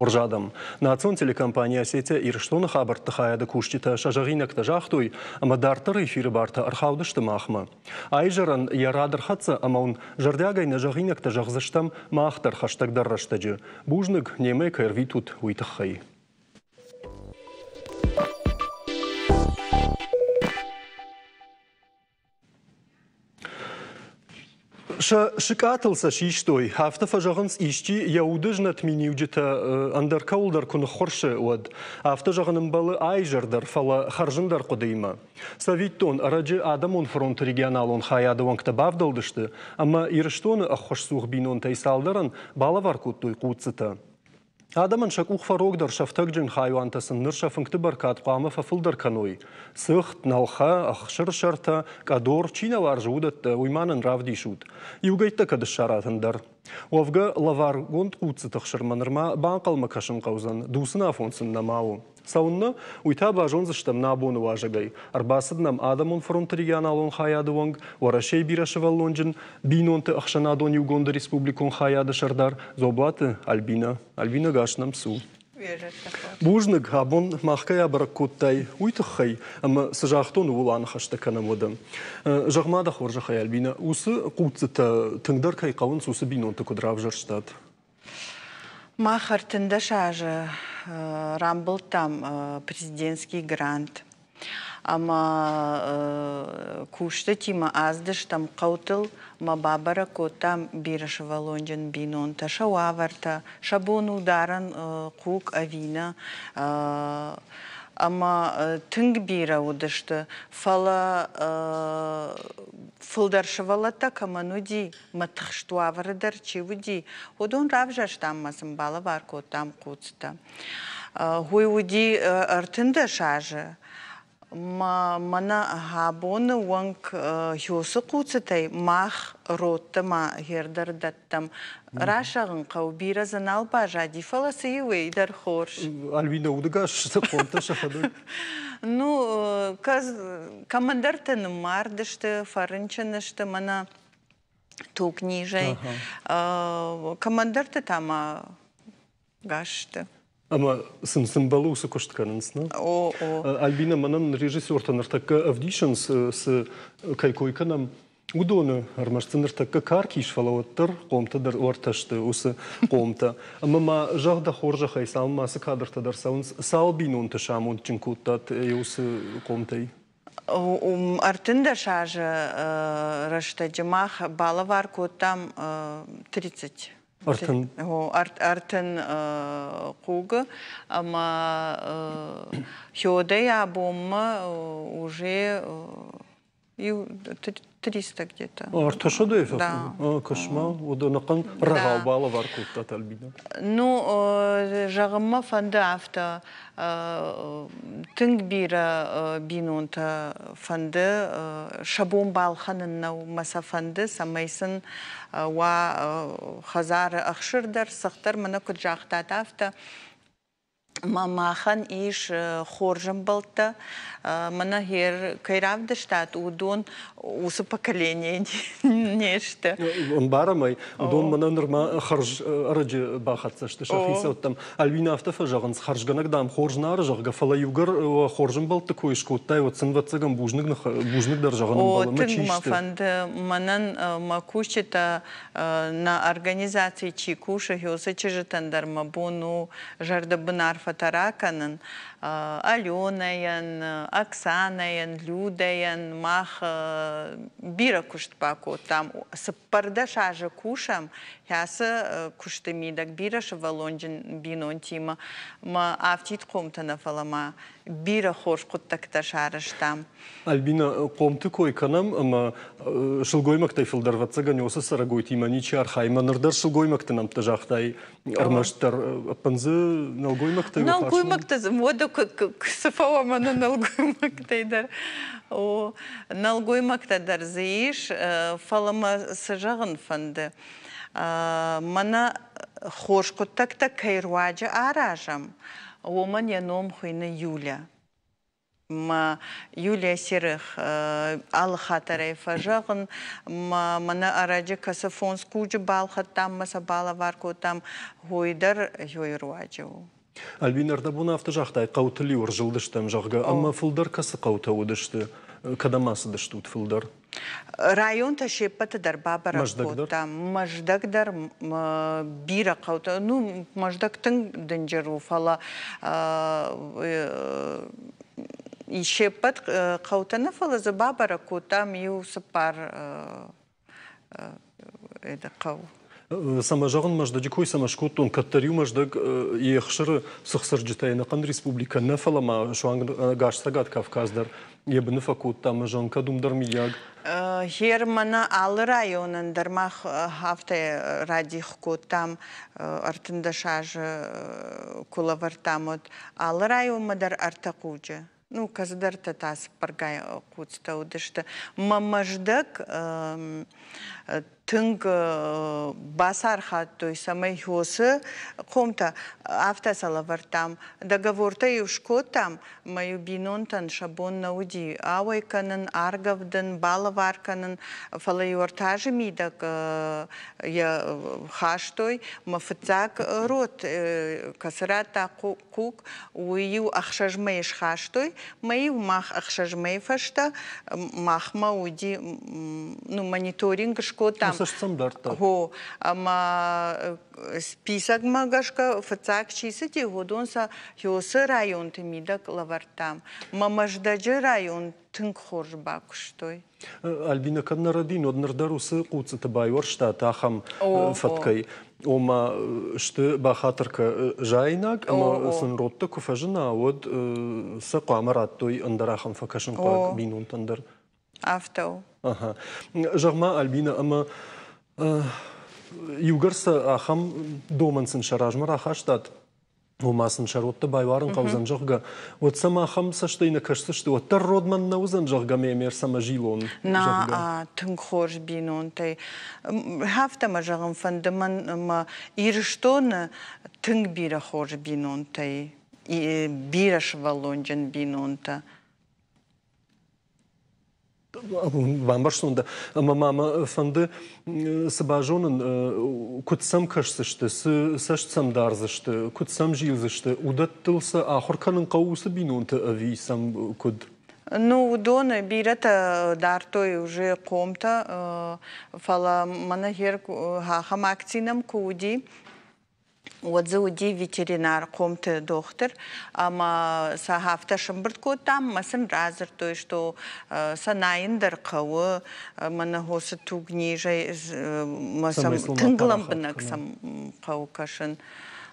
Хорз адӕм! Национ телекомпани «Осетия Ирыстоны» хабӕртты хайады кусджытӕ сӕ зӕгъинӕгтӕ загътой ӕмӕ дарддӕр эфиры бартӕ ӕрхаудысты махмӕ. Аизӕрӕн йӕ рад ӕрхӕццӕ ӕмӕ уын зӕрдиагӕй нӕ зӕгъинӕгтӕ зӕгъдзыстӕм мах дӕр хӕстӕгдӕр рӕстӕджы. Бузныг, немӕ кӕй ӕрвитут, уый тыххӕй. Сӕ сыкъатыл сӕ систой, афтӕ фӕзӕгъынц, исчи йӕ уды знӕт миниуджытӕ ӕндӕр кӕуылдӕр куы ныххуырсы, уӕд. Афтӕ зӕгъын ӕмбӕлы аизӕр дӕр, фӕлӕ хӕрзындӕр хъуыдыимӕ. Цӕвиттон, ӕрӕджы Адӕмон фронты регионалон хайады уӕнгтӕ бавдӕлдысты ӕмӕ Ирыстоны ӕххуысцух бинонтӕй цалдӕрӕн балӕвар кодтой хъуццытӕ. Адӕмӕн сӕ къух фӕрогдӕр сӕфтӕгджын хайуантӕ сын ныр сӕ фынгты бӕркад хъуамӕ фӕфылдӕр кӕной. Цыхт, нӕлхӕ, ӕхсырсӕртӕ, къӕдор, чи нӕ уарзы уыдӕттӕ, уый ма нын равдисут. Иугӕйттӕ кӕд ссарат ӕндӕр. Уӕвгӕ, лӕваргонд хъуццыты хсырмӕ нырма банхъӕлмӕ кӕсын хъӕудзӕн, дуцын афон сын нӕма у. Цӕуыннӕ, уый та базондзыстӕм нӕ абоны уазӕгӕй. Ӕрбацыд нӕм Адӕмон фронты регионалон хайады уӕнг, Уӕрӕсейы бирӕсывӕллонджын бинонты ӕхсӕнадон иугонды республикон хайады сӕрдар Дзоблаты Альбинӕ. Альбинӕ, гас нӕм цу. Бузныг, абон мах кӕй абӕрӕг кодтай, уый тыххӕй, ӕмӕ цы загътон, ууыл аныхӕстӕ кӕнӕм уӕдӕ. Зӕгъ-ма дӕ хорзӕхӕй, Альбинӕ, уыцы хъуццытӕ тынгдӕр кӕй хъӕуынц, уыцы бинонты куыд равзӕрстат? Мах 13 азы рамбылдтам президентский грант. Ӕмӕ кустытимӕ аздыстӕм хъӕутыл ӕмӕ бабӕрӕг кодтам бирӕсывӕллонджын бинонтӕ, сӕ уавӕртӕ, сӕ бон у дарын хъуг ӕви нӕ. Ӕмӕ тынг бирӕ уыдысты, фӕлӕ фылдӕр сывӕллӕттӕ кӕмӕн уыди, мӕ тыхст уавӕры дӕр чи уыди, уыдон равзӕрстам ӕмӕ сын балӕвар кодтам хъуццытӕ. Уый уыди 13 азы. Мӕнӕ абоны онг Хёсы хъуццытӕй мах родты ма хердӕр дӕттӕм. Расӕгъын хъӕуы, бирӕ дзы нал баззади, фӕлӕ цы иуӕй дӕр хорз. Альбина удыгас сты хъомтӕ сӕхӕдӕг? Ну, кӕмӕндӕртӕ ныммардысты, фӕрынчын сты, мӕнӕ тугнизӕй. Кӕмӕндӕрты та ма гас сты. Ӕмӕ сын цы мбӕлы, уыцы куыст кӕнынц, нӕ? О, о. Альбина, мӕнӕн режиссертӕ ныртӕккӕ ӕвдисынц, цы кӕй кой кӕнӕм, уыдоны. Ӕрмӕст дзы ныртӕккӕ карк ис, фӕлӕ уӕддӕр хъомтӕ дӕр уӕртӕ сты уыцы хъомтӕ. Ӕмӕ ма зӕгъ дӕ хорзӕхӕй, цалынмӕ ацы кадртӕ дӕр цӕуынц, цал бинонты самондджын кодтат уыцы хъомтӕй? 13 азы рӕстӕджы мах балӕвар кодтам 30 30 хъугы ӕмӕ Хёдӕй абонмӕ уже иу 300 где-то. Ӕртӕсӕдӕй кӕс-ма, уӕдӕ ӕнӕхъӕн рӕгъау балӕвар кодтат, Альбина. Ну, зӕгъын мӕ фӕнды афтӕ, тынг бирӕ бинонтӕ фӕнды, сӕ бон балхӕнын нӕу, мӕ сӕ фӕнды, цӕмӕй сын уа хӕдзары ӕхсыр дӕр, цыхт дӕр, мӕнӕ куыд загътат, афтӕ. Махӕн ис хорз ӕмбӕлттӕ. Мӕнӕ гъер кӕй равдыстат, уыдон уыцы поколение не сты. Ӕмбарӕм ӕй, уыдон мӕнӕ нырма хӕрз ӕрӕджы бахӕццӕ сты сӕ хицӕуттӕм. Альбина афтӕ фӕзӕгъынц, хӕрзгӕнӕг, дам, хорз нары, зӕгъгӕ, фӕлӕ иугӕр хорз ӕмбӕлтты кой скодтай, уӕд сын, ӕвӕццӕгӕн, бузныг, бузныг дӕр зӕгъын ӕмбӕлы. О, тынг мӕ фӕнды. Мӕнӕн мӕ кусджытӕ нӕ организацийы чи кусы, уыцы чызджытӕн дӕр мӕ бон у зӕрдӕбын арфӕтӕ ракӕнын. Аленӕйӕн, Оксанӕйӕн, Людӕйӕн мах бирӕ куыст бакодтам. 14 азы кусӕм, кӕцы куысты мидӕг бирӕ сывӕллонджын бинонтимӕ. Мӕ афтид хъомтӕ нӕ, фӕлӕ ма бирӕ хорз хъуыддӕгтӕ сарӕзтам. Альбина, хъомты кой кӕнӕм ӕмӕ сылгоймӕгтӕй фылдӕр, ӕвӕццӕгӕн, уыцы цӕрӕгойтимӕ ничи архайы. Мӕ ныр дӕр сылгоймӕгты нӕмттӕ загътай, ӕрмӕстдӕр ӕппын дзы нӕлгоймӕгтӕй Нӕлгоймӕгтӕ уӕдӕ цы фӕуа мӕнӕ нӕлгоймӕгтӕй дӕр. О, нӕлгоймӕгтӕ дӕр дзы ис, фӕлӕ мӕ цы зӕгъын фӕнды. Мӕнӕ хорз хъуыддӕгтӕ кӕй руаджы аразӕм, уымӕн йӕ ном хуыйны Юля. Мӕ Юлия Серых алы хатӕрӕй фӕзӕгъын, мӕ мӕнӕ ӕрӕджы кӕцы фондз хъуджы балхӕдтам мӕ сӕ балӕвар кодтам, уый дӕр йой руаджы у. Альбина, ӕрдӕбон афтӕ загътай, хъӕутыл-иу ӕрзылдыстӕм, зӕгъгӕ, ӕмӕ фылдӕр кӕцы хъӕутӕ уыдысты, кӕдӕм ацыдыстут фылдӕр? Районтӕ се ппӕты дӕр бабӕрӕг кодтам. Мӕздӕг дӕр бирӕ хъӕутӕ, ну, Мӕздӕг тынг дынджыр у, фӕлӕ се ппӕт хъӕутӕ нӕ, фӕлӕ дзы бабӕрӕг кодтам иу цыппар хъӕу. Цӕмӕ зӕгъын, Мӕздӕджы кой цӕмӕ скодтон, кӕддӕр-иу Мӕздӕг йе хсыры цыхцырджытӕй ӕнӕхъӕн республикӕ нӕ, фӕлӕ ма суанг ӕгас Цӕгат Кавказ дӕр йӕ быны фӕкодта ӕмӕ зӕгъын, кӕд уым дӕр мыййаг. Гъер мӕнӕ алы районӕн дӕр мах афтӕ радих кодтам 13 азы куы лӕвӕрдтам, уӕд алы районмӕ дӕр ӕртӕ хъуджы. Ну, кӕцыдӕртӕ та цыппӕргай хъуцтӕ уыдысты. Мӕ Мӕздӕг тынг бацархайдтой, цӕмӕй хосы хъомтӕ афтӕ сӕ лӕвӕрдтам. Договортӕ-иу скодтам, мӕ-иу бинонтӕн сӕ бон нӕ уыди ауӕй кӕнын, аргӕвдын, балӕвар кӕнын, фӕлӕ-иу ӕртӕ азы мидӕг йӕ хастой. Мӕ фыццаг рот кӕцы радта хъуг, уый-иу ӕхсӕз мӕйы схастой, мӕ-иу мах ӕхсӕз мӕйы фӕстӕ махмӕ уыди, ну, мониторинг скодтам. Цӕст сӕм дардта? Хо, ӕмӕ списокмӕ гӕсгӕ фыццаг чи цыди, уыдон сӕ Хёсы районты мидӕг лӕвӕрдтам. Мӕ Мӕздӕджы район тынг хорз бакуыстой. Альбина, кӕд нӕ рӕдин, уӕд ныр дӕр уыцы хъуццыты байуӕрстат ахӕм фӕткӕй. Ома сты бахатыр кӕ заинаг ӕмӕ сын родтӕ куы фӕзына, уӕд сӕ хъуамӕ радтой ӕндӕр ахӕм фӕкӕсынхъуаг бинонтӕн дӕр. Афтӕ у. Ага. Зӕгъ-ма, Альбина, ӕмӕ иугӕр сӕ ахӕм домӕн сын сӕ размӕ рахастат, ома сын сӕ родты байуарын хъӕудзӕн, зӕгъгӕ, уӕд сӕм ахӕм цӕстӕй нӕ кӕсдзысты, уӕддӕр род мӕн нӕ уыдзӕн, зӕгъгӕ, ме ме рцӕмӕ зилон. На, тынг хорз бинонтӕй. Афтӕ мӕ зӕгъын фӕнды, мӕн мӕ Ирыстоны тынг бирӕ хорз бинонтӕй, бирӕ сывӕллонджын бинонтӕ. Бамбӕрстон дӕ. Ӕмӕ ма мӕ фӕнды цы базонын, куыд сӕм кӕсдзысты, цы цӕст сӕм дардзысты, куыд сӕм зилдзысты, уыдӕттыл сӕ ахуыр кӕнын хъӕуы уыцы бинонты ӕви сӕм куыд? Ну, уыдоны бирӕтӕ дардтой уже хъомтӕ, фӕлӕ мӕнӕ гъер ахӕм акци нӕм куы уыди, уӕд дзы уыди ветеринар, хъомты дохтыр, ӕмӕ сӕ афтӕ сӕмбырд кодтам ӕмӕ сын радзырдтой, что сӕ найын дӕр хъӕуы, мӕнӕ хосы тугнизӕй мӕ сӕм тынг лӕмбынӕг сӕм хъӕуы кӕсын.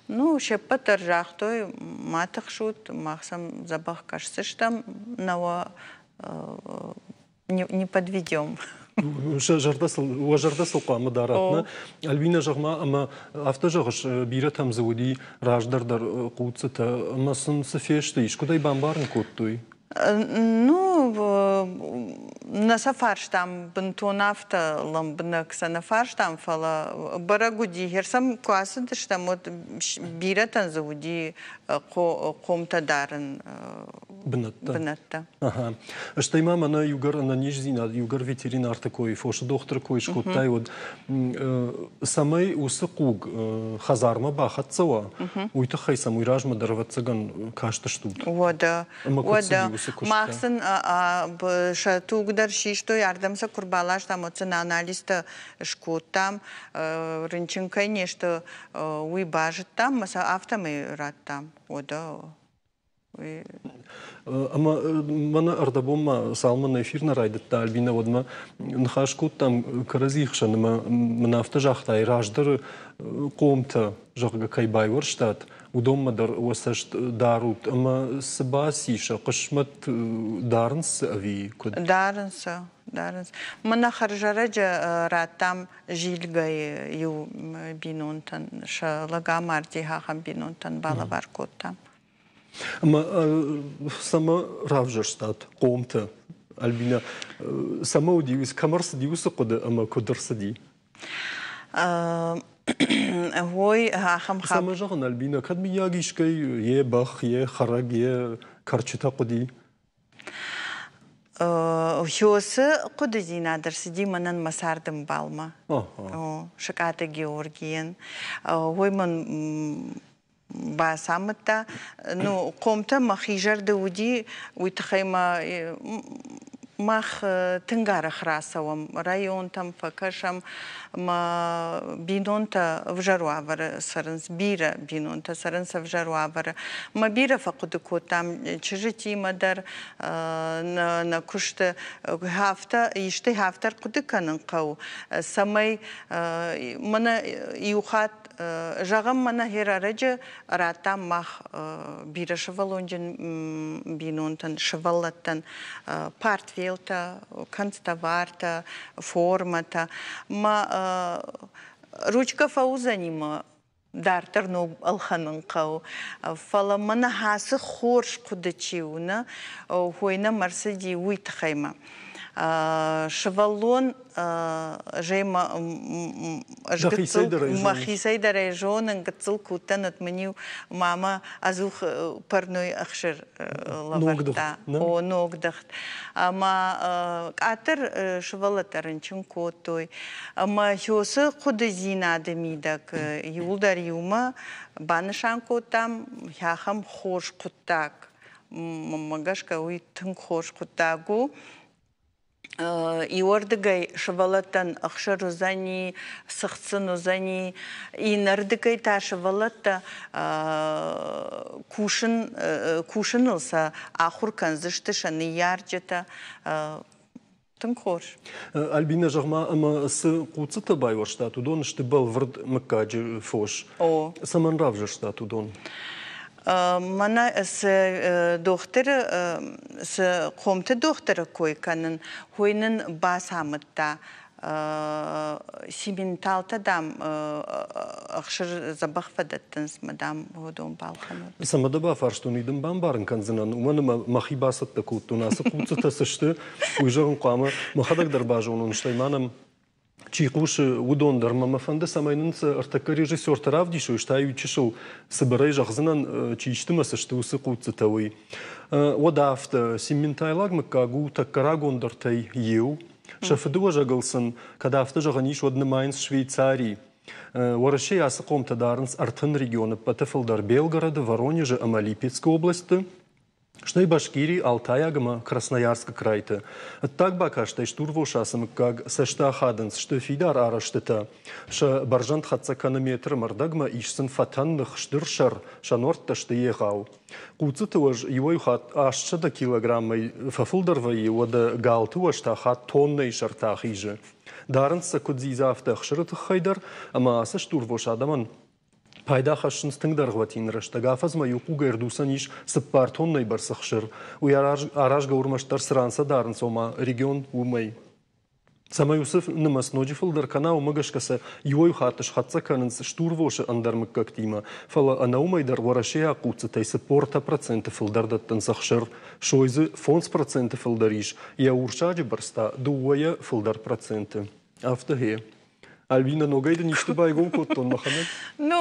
Ну, се ппӕт дӕр загътой, ма тыхсут, мах сӕм дзӕбӕх кӕсдзыстӕм, нӕ уӕ не подведем. Уӕ зӕрдӕ сыл хъуамӕ дарат, нӕ? Альбина, зӕгъ-ма, ӕмӕ афтӕ зӕгъыс, бирӕтӕм дзы уыди раздӕр дӕр хъуццытӕ, ӕмӕ сын цы фесты, искуыдӕй бамбарын кодтой? Ну, нӕ сӕ фарстам бынтон афтӕ лӕмбынӕг сӕ нӕ фарстам, фӕлӕ бӕрӕг уыди, херсӕм куы ацыдыстӕм, уӕд бирӕтӕн дзы уыди хъомтӕ дарын бынӕттӕ. Бынӕттӕ. Ага. Стӕй ма мӕнӕ иугӕр ӕнӕниздзинад, иугӕр ветеринарты кой, фосы дохтыры кой скодтай, уӕд цӕмӕй уыцы хъуг хӕдзармӕ бахӕццӕ уа, уый тыххӕй сӕм уый размӕ дӕр, ӕвӕццӕгӕн, кастыстут. Уӕдӕ, Ӕмӕ куыд уӕдӕ цыди уыцы куыст мах та? сын сӕ туг дӕр систой, ардӕм сӕ куы рбаластам, уӕд сын анализтӕ скодтам, рынчын кӕй не сты, уый базыдтам ӕмӕ сӕ афтӕмӕй радтам. Уӕдӕ Ӕмӕ мӕнӕ ӕрдӕбон цалынмӕ нӕ эфир нӕ райдыдта, Альбина, уӕдмӕ ныхас кодтам кӕрӕдзийы хсӕн ӕмӕ мын афтӕ загътай, раздӕры хъомтӕ, зӕгъгӕ, кӕй байуӕрстат, уыдонмӕ дӕр уӕ цӕст дарут ӕмӕ цы баци, сӕ хъысмӕт дарынц ӕви куыд? Дарынц сӕ, дарынц. Мӕнӕ хӕрзӕрӕджы радтам Зилгӕйы иу бинонтӕн, сӕ лӕг амарди, ахӕм бинонтӕн балӕвар кодтам. Ӕмӕ цӕмӕ равзӕрстат хъомтӕ, Альбина? Цӕмӕ уыди, кӕм ӕрцыди уыцы хъуыды ӕмӕ куыд ӕрцыди? Ой, ахӕм Цӕмӕ зӕгъын, Альбина, кӕд мыййаг искӕй йе бӕх, йе хӕрӕг, йе кӕрчытӕ хъуыди? Хёсы хъуыдыдзинад ӕрцыди мӕнӕн мӕ цардӕмбалмӕ. Сыкъаты Георгийӕн. Уый мын бацамыдта. Ну, хъомтӕ мӕхи зӕрды уыди, уый тыххӕй мӕ мах тынг арӕх рацӕуӕм районтӕм, фӕкӕсӕм. Мӕ бинонтӕ ӕвзӕр уавӕры цӕрынц, бирӕ бинонтӕ цӕрынц ӕвзӕр уавӕры. Мӕ бирӕ фӕхъуыды кодтам чызджытимӕ дӕр нӕ куысты. Афтӕ исты афтӕ ӕрхъуыды кӕнын хъӕуы, цӕмӕй мӕнӕ иу хатт зӕгъӕм, мӕнӕ херӕрӕджы радтам мах бирӕсывӕллонджын бинонтӕн, сывӕллӕттӕн портфелтӕ, канцтовартӕ, формӕтӕ. Мӕ ручкӕ фӕуыдзӕни мӕ дарддӕр ног ӕлхӕнын хъӕуы. Фӕлӕ мӕнӕ ацы хорз хъуыды чи у, нӕ, хой нӕм ӕрцыди, уый тыххӕй мӕ. Сывӕллон ӕз гыццыл мӕхицӕй дӕр ӕй зонын, гыццыл куы уыдтӕн, уӕд мын-иу мамӕ ӕдзух парной ӕхсыр лӕвӕрдта. О, ногдыгъд. Ӕмӕ къаддӕр сывӕллӕттӕ рынчын кодтой. Ӕмӕ уыцы хъуыдыдзинады мидӕг иуылдӕр иумӕ банысан кодтам ахӕм хорз хъуыддаг. Мӕнмӕ гӕсгӕ уый тынг хорз хъуыддаг у. Иуӕрдыгӕй сывӕллӕттӕн ӕхсыр уыдзӕни, цыхт сын уыдзӕни, иннӕрдыгӕй та сывӕллӕттӕ кусын, кусыныл сӕ ахуыр кӕндзысты сӕ ныййарджытӕ. Тынг хорз. Альбинӕ, зӕгъ-ма, ӕмӕ цы хъуццытӕ байуӕрстат, уыдон сты бӕлвырд мыггаджы фос. О. Цӕмӕн равзӕрстат уыдон? Мӕнӕ цы дохтыры, цы хъомты дохтыры кой кӕнын, уый нын бацамыдта, сименталтӕ, дам, ӕхсыр дзӕбӕх фӕдӕттынц мӕ, дам, уыдон балхӕнут. Цӕмӕ дӕ бафарстон, уый дын бамбарын кӕндзынӕн, уымӕн ӕмӕ мӕхи бацӕттӕ кодтон, ацы хъуццытӕ цы сты, уый зӕгъын хъуамӕ мӕхӕдӕг дӕр базонон, стӕй ма нӕм чи хъусы, уыдон дӕр мӕ фӕнды, цӕмӕй нын цы ӕртӕккӕ режиссертӕ равдисой, стӕй иу чысыл цыбырӕй зӕгъдзынӕн, чи исты мӕ цы сты, уыцы хъуццытӕ, уый. Уӕдӕ афтӕ, симментайлаг мыггаг у тӕккӕ рагондӕртӕй иу. Сӕ фыдыуӕзӕгыл сын, кӕд афтӕ зӕгъӕн ис, уӕд нымайынц Швейцари. Уӕрӕсейы ацы хъомтӕ дарынц 30 регионы ӕппӕты фылдӕр Белгороды, Воронежы ӕмӕ Липецкы облӕстты. Стӕй Башкири, Алтайаг ӕмӕ Красноярскы крайты. Ӕддаг бакастӕй стурвос ацы мыггаг цӕсты ахадынц сты фидар арӕзтытӕ. Сӕ бӕрзӕнд хӕццӕ кӕны метры мӕрдӕгмӕ, ис сын фӕтӕн ных, стыр сӕр, сӕ нуӕрттӕ сты егъау. Хъуццыты уӕз иуӕй хатт 800 килограммӕй фӕфылдӕр вӕййы, уӕдӕ галты уӕз та хатт тоннӕйы сӕртӕ ахизы. Дарынц сӕ куыд дзидза, афтӕ ӕхсыры тыххӕй дӕр, ӕмӕ ацы стурвос адӕмӕн Пайда хӕссынц тынг дӕргъвӕтин рӕстӕг. Афӕдзмӕ иу хъугӕй ӕрдуцӕн ис 4 тоннӕйы бӕрц ӕхсыр. Уый аразгӕ у ӕрмӕстдӕр цы ран сӕ дарынц, ома регион уымӕй. Цӕмӕй уыцы нымӕц ноджы фылдӕр кӕна, уымӕ гӕсгӕ сӕ иуӕй хатт схӕццӕ кӕнынц стурвосы ӕндӕр мыггӕгтимӕ, фӕлӕ ӕнӕуымӕй дӕр уӕрӕсейаг хъуццытӕй 40% фылдӕр дӕттынц ӕхсыр, сой дзы 5% фылдӕр ис, йӕ урсаджы бӕрц та дыууӕйӕ фылдӕр проценты. Афтӕ гъе. Альбина, ногӕй дын исты байгом кодтон мӕхӕмӕт? Ну,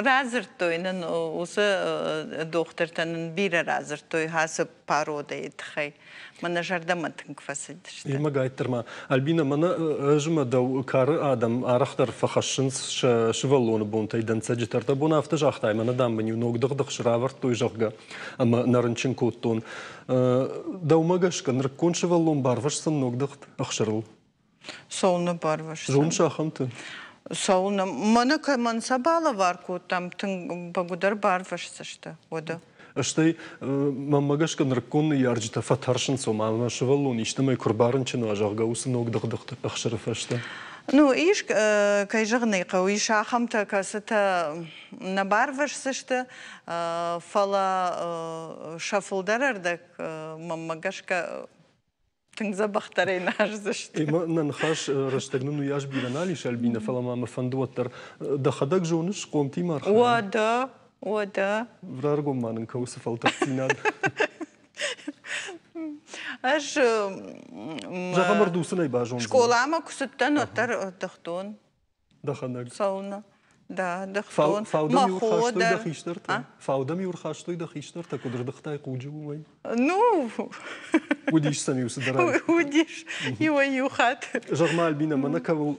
радзырдтой нын, уыцы дохтыртӕ нын бирӕ радзырдтой ацы пародӕйы тыххӕй. Мӕнӕ зӕрдӕмӕ тынг фӕцыдысты. Емӕ гайддӕр ма. Альбина, мӕнӕ ӕз ӕмӕ дӕу кары адӕм арӕхдӕр фӕхӕссынц сӕ сывӕллоны бонтӕй дӕнцӕджытӕ. Ӕртӕ бон афтӕ загътай, мӕнӕ дам мын иу ног дыгъдыхс равӕрдтой, зӕгъгӕ, ӕмӕ нӕ рынчын кодтон. Дӕумӕ гӕсгӕ нырыккон сывӕллон барвӕсдзӕн ногдыгъд ӕхсырыл? Цӕуылнӕ барвӕсдзӕн? Зоныс ахӕмты? Цӕуылнӕ? Мӕнӕ кӕмӕн сӕ балӕвар кодтам, тынг бӕгуыдӕр барвӕсдзысты, уӕдӕ. Стӕй, мӕнмӕ гӕсгӕ, нырыккон ныййарджытӕ фӕтӕрсынц, ома мӕ сывӕллон истӕмӕй куы рбарынчын уа, зӕгъгӕ, уыцы ног дыгъдыгъты ӕхсыры фӕстӕ. Ну, ис, кӕй зӕгъын ӕй хъӕуы, ис ахӕмтӕ, кӕцытӕ нӕ барвӕсдзысты, фӕлӕ сӕ фылдӕр ӕрдӕг, мӕнмӕ гӕсгӕ, тынг дзӕбӕхдӕрӕй наздзысты. Ӕмӕ нӕ ныхас рӕстӕг нын уыйас бирӕ нал ис, Альбинӕ, фӕлӕ ма мӕ фӕнды уӕддӕр дӕхӕдӕг зоныс хъомтимӕ архайын? Уӕдӕ, уӕдӕ. Раргом ма нын кӕуы цы фӕлтӕрддзинад. Ӕз Зӕгъӕм, ӕрдуцынӕй базондзынӕ. Скъоламӕ куы цыдтӕн, уӕддӕр дыгътон. Дӕхӕдӕг? Цӕуылнӕ? Да, дыгътон. Мӕ хо дӕр. Фаудӕм-иу ӕрхастой дӕ хистӕртӕ, куыд ӕрдыгътай хъуджы, уымӕй? Ну, уыдис сӕм иу цыдӕр. Уыдис иуӕй-иу хатт. Зӕгъ-ма, Альбина, мӕнӕ кӕуыл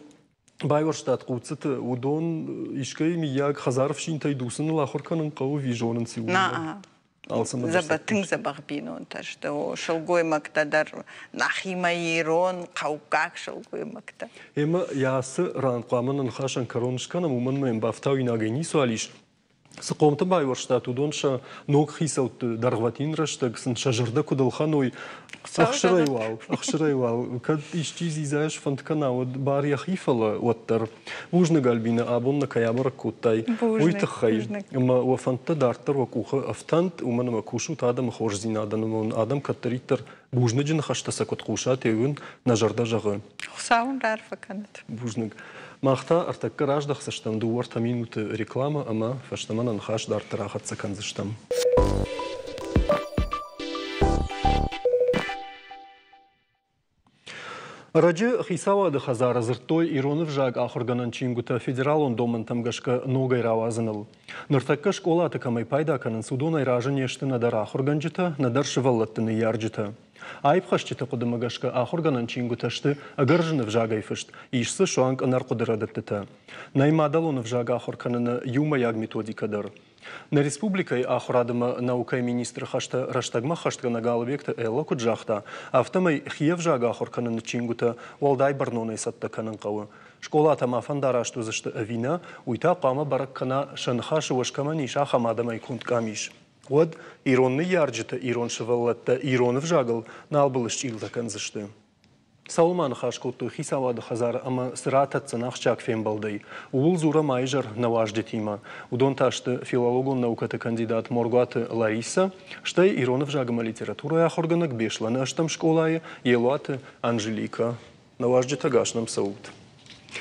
байуӕрстат хъуццыты, уыдон искӕй миййаг хӕдзары фсинтӕй дуцыныл ахуыр кӕнын хъӕуы ӕви зонынц иууылдӕр? На, тынг дзӕбӕх бинонтӕ сты. Сылгоймӕгтӕ дӕр нӕхимӕ ирон, хъӕуккаг сылгоймӕгтӕ. Ӕмӕ йӕ ацы ран хъуамӕ нӕ ныхасӕн кӕрон скӕнӕм, уымӕн мӕм бафтауинагӕй ницуал ис. Цы хъомты байуӕрстат, уыдон сӕ ног хицӕутты дӕргъвӕтин рӕстӕг сын сӕ зӕрдӕ куыд ӕлхӕной, ӕхсырӕй уал, ӕхсырӕй уал, кӕд исчи дзидзайӕ сфӕнд кӕна, уӕд бар йӕхи, фӕлӕ уӕддӕр. Бузныг, Альбинӕ, абон нӕ кӕй абӕрӕг кодтай, уый тыххӕй. Ӕмӕ уӕ фӕндтӕ дарддӕр уӕ къухы ӕфтӕнт, уымӕн ӕмӕ кусут адӕмы хорздзинадӕн, ӕмӕ уын адӕм кӕддӕриддӕр бузныджы ныхӕстӕ сӕ куыд хъусат, уый уын нӕ зӕрдӕ зӕгъы. Хуыцау уын раарфӕ кӕнӕд. Бузныг. Мах та ӕртӕккӕ раздӕхдзыстӕм дыууӕ-ӕртӕ минуты рекламӕ ӕмӕ фӕстӕмӕ нӕ ныхас дарддӕр ахӕццӕ кӕндзыстӕм. Ӕрӕджы Хицауады хӕдзары дзырдтой ирон ӕвзаг ахуыргӕнӕн чингуытӕ федералон домӕнтӕм гӕсгӕ ногӕй рауадзыныл. Ныртӕккӕ скъолаты кӕмӕй пайда кӕнынц, уыдонӕй разы не сты нӕдӕр ахуыргӕнджытӕ, нӕдӕр сывӕллӕтты ныййарджытӕ. Аивхӕсджыты хъуыдымӕ гӕсгӕ ахуыргӕнӕн чингуытӕ сты ӕгӕр зын ӕвзагӕй фыст, ис дзы суанг ӕнӕрхъуыды рӕдыдтытӕ. Нӕй мадӕлон ӕвзаг ахуыр кӕныны иумӕйаг методикӕ дӕр. Нӕ республикӕйы ахуырад ӕмӕ наукӕйы министры хӕстӕ рӕстӕгмӕ хӕстгӕнӕг Алыбегты Эллӕ куыд загъта, афтӕмӕй хи ӕвзаг ахуыр кӕныны чингуытӕ уӕлдай бӕрнонӕй цӕттӕ кӕнын хъӕуы. Скъолатӕ ма фӕндараст уыдзысты ӕви нӕ, уый та хъуамӕ бӕрӕг кӕна, сӕ ныхасы уӕз кӕмӕн ис, ахӕм адӕмӕй конд къамис. Уӕд ирон ныййарджытӕ ирон сывӕллӕттӕ ирон ӕвзагыл нал былысчъилтӕ кӕндзысты. Цӕуыл ма ныхас кодтой хицауады хӕдзары ӕмӕ цы ратӕдздзӕн ахсджиаг фембӕлдӕй, ууыл дзурӕм аизӕр нӕ уазджытимӕ. Уыдон та сты филологон наукӕты кандидат Моргуаты Ларисӕ, стӕй ирон ӕвзаг ӕмӕ литературӕйы ахуыргӕнӕг Беслӕны ӕстӕм скъолайы Елуаты Анжеликӕ. Нӕ уазджытӕ гас нӕм цӕут.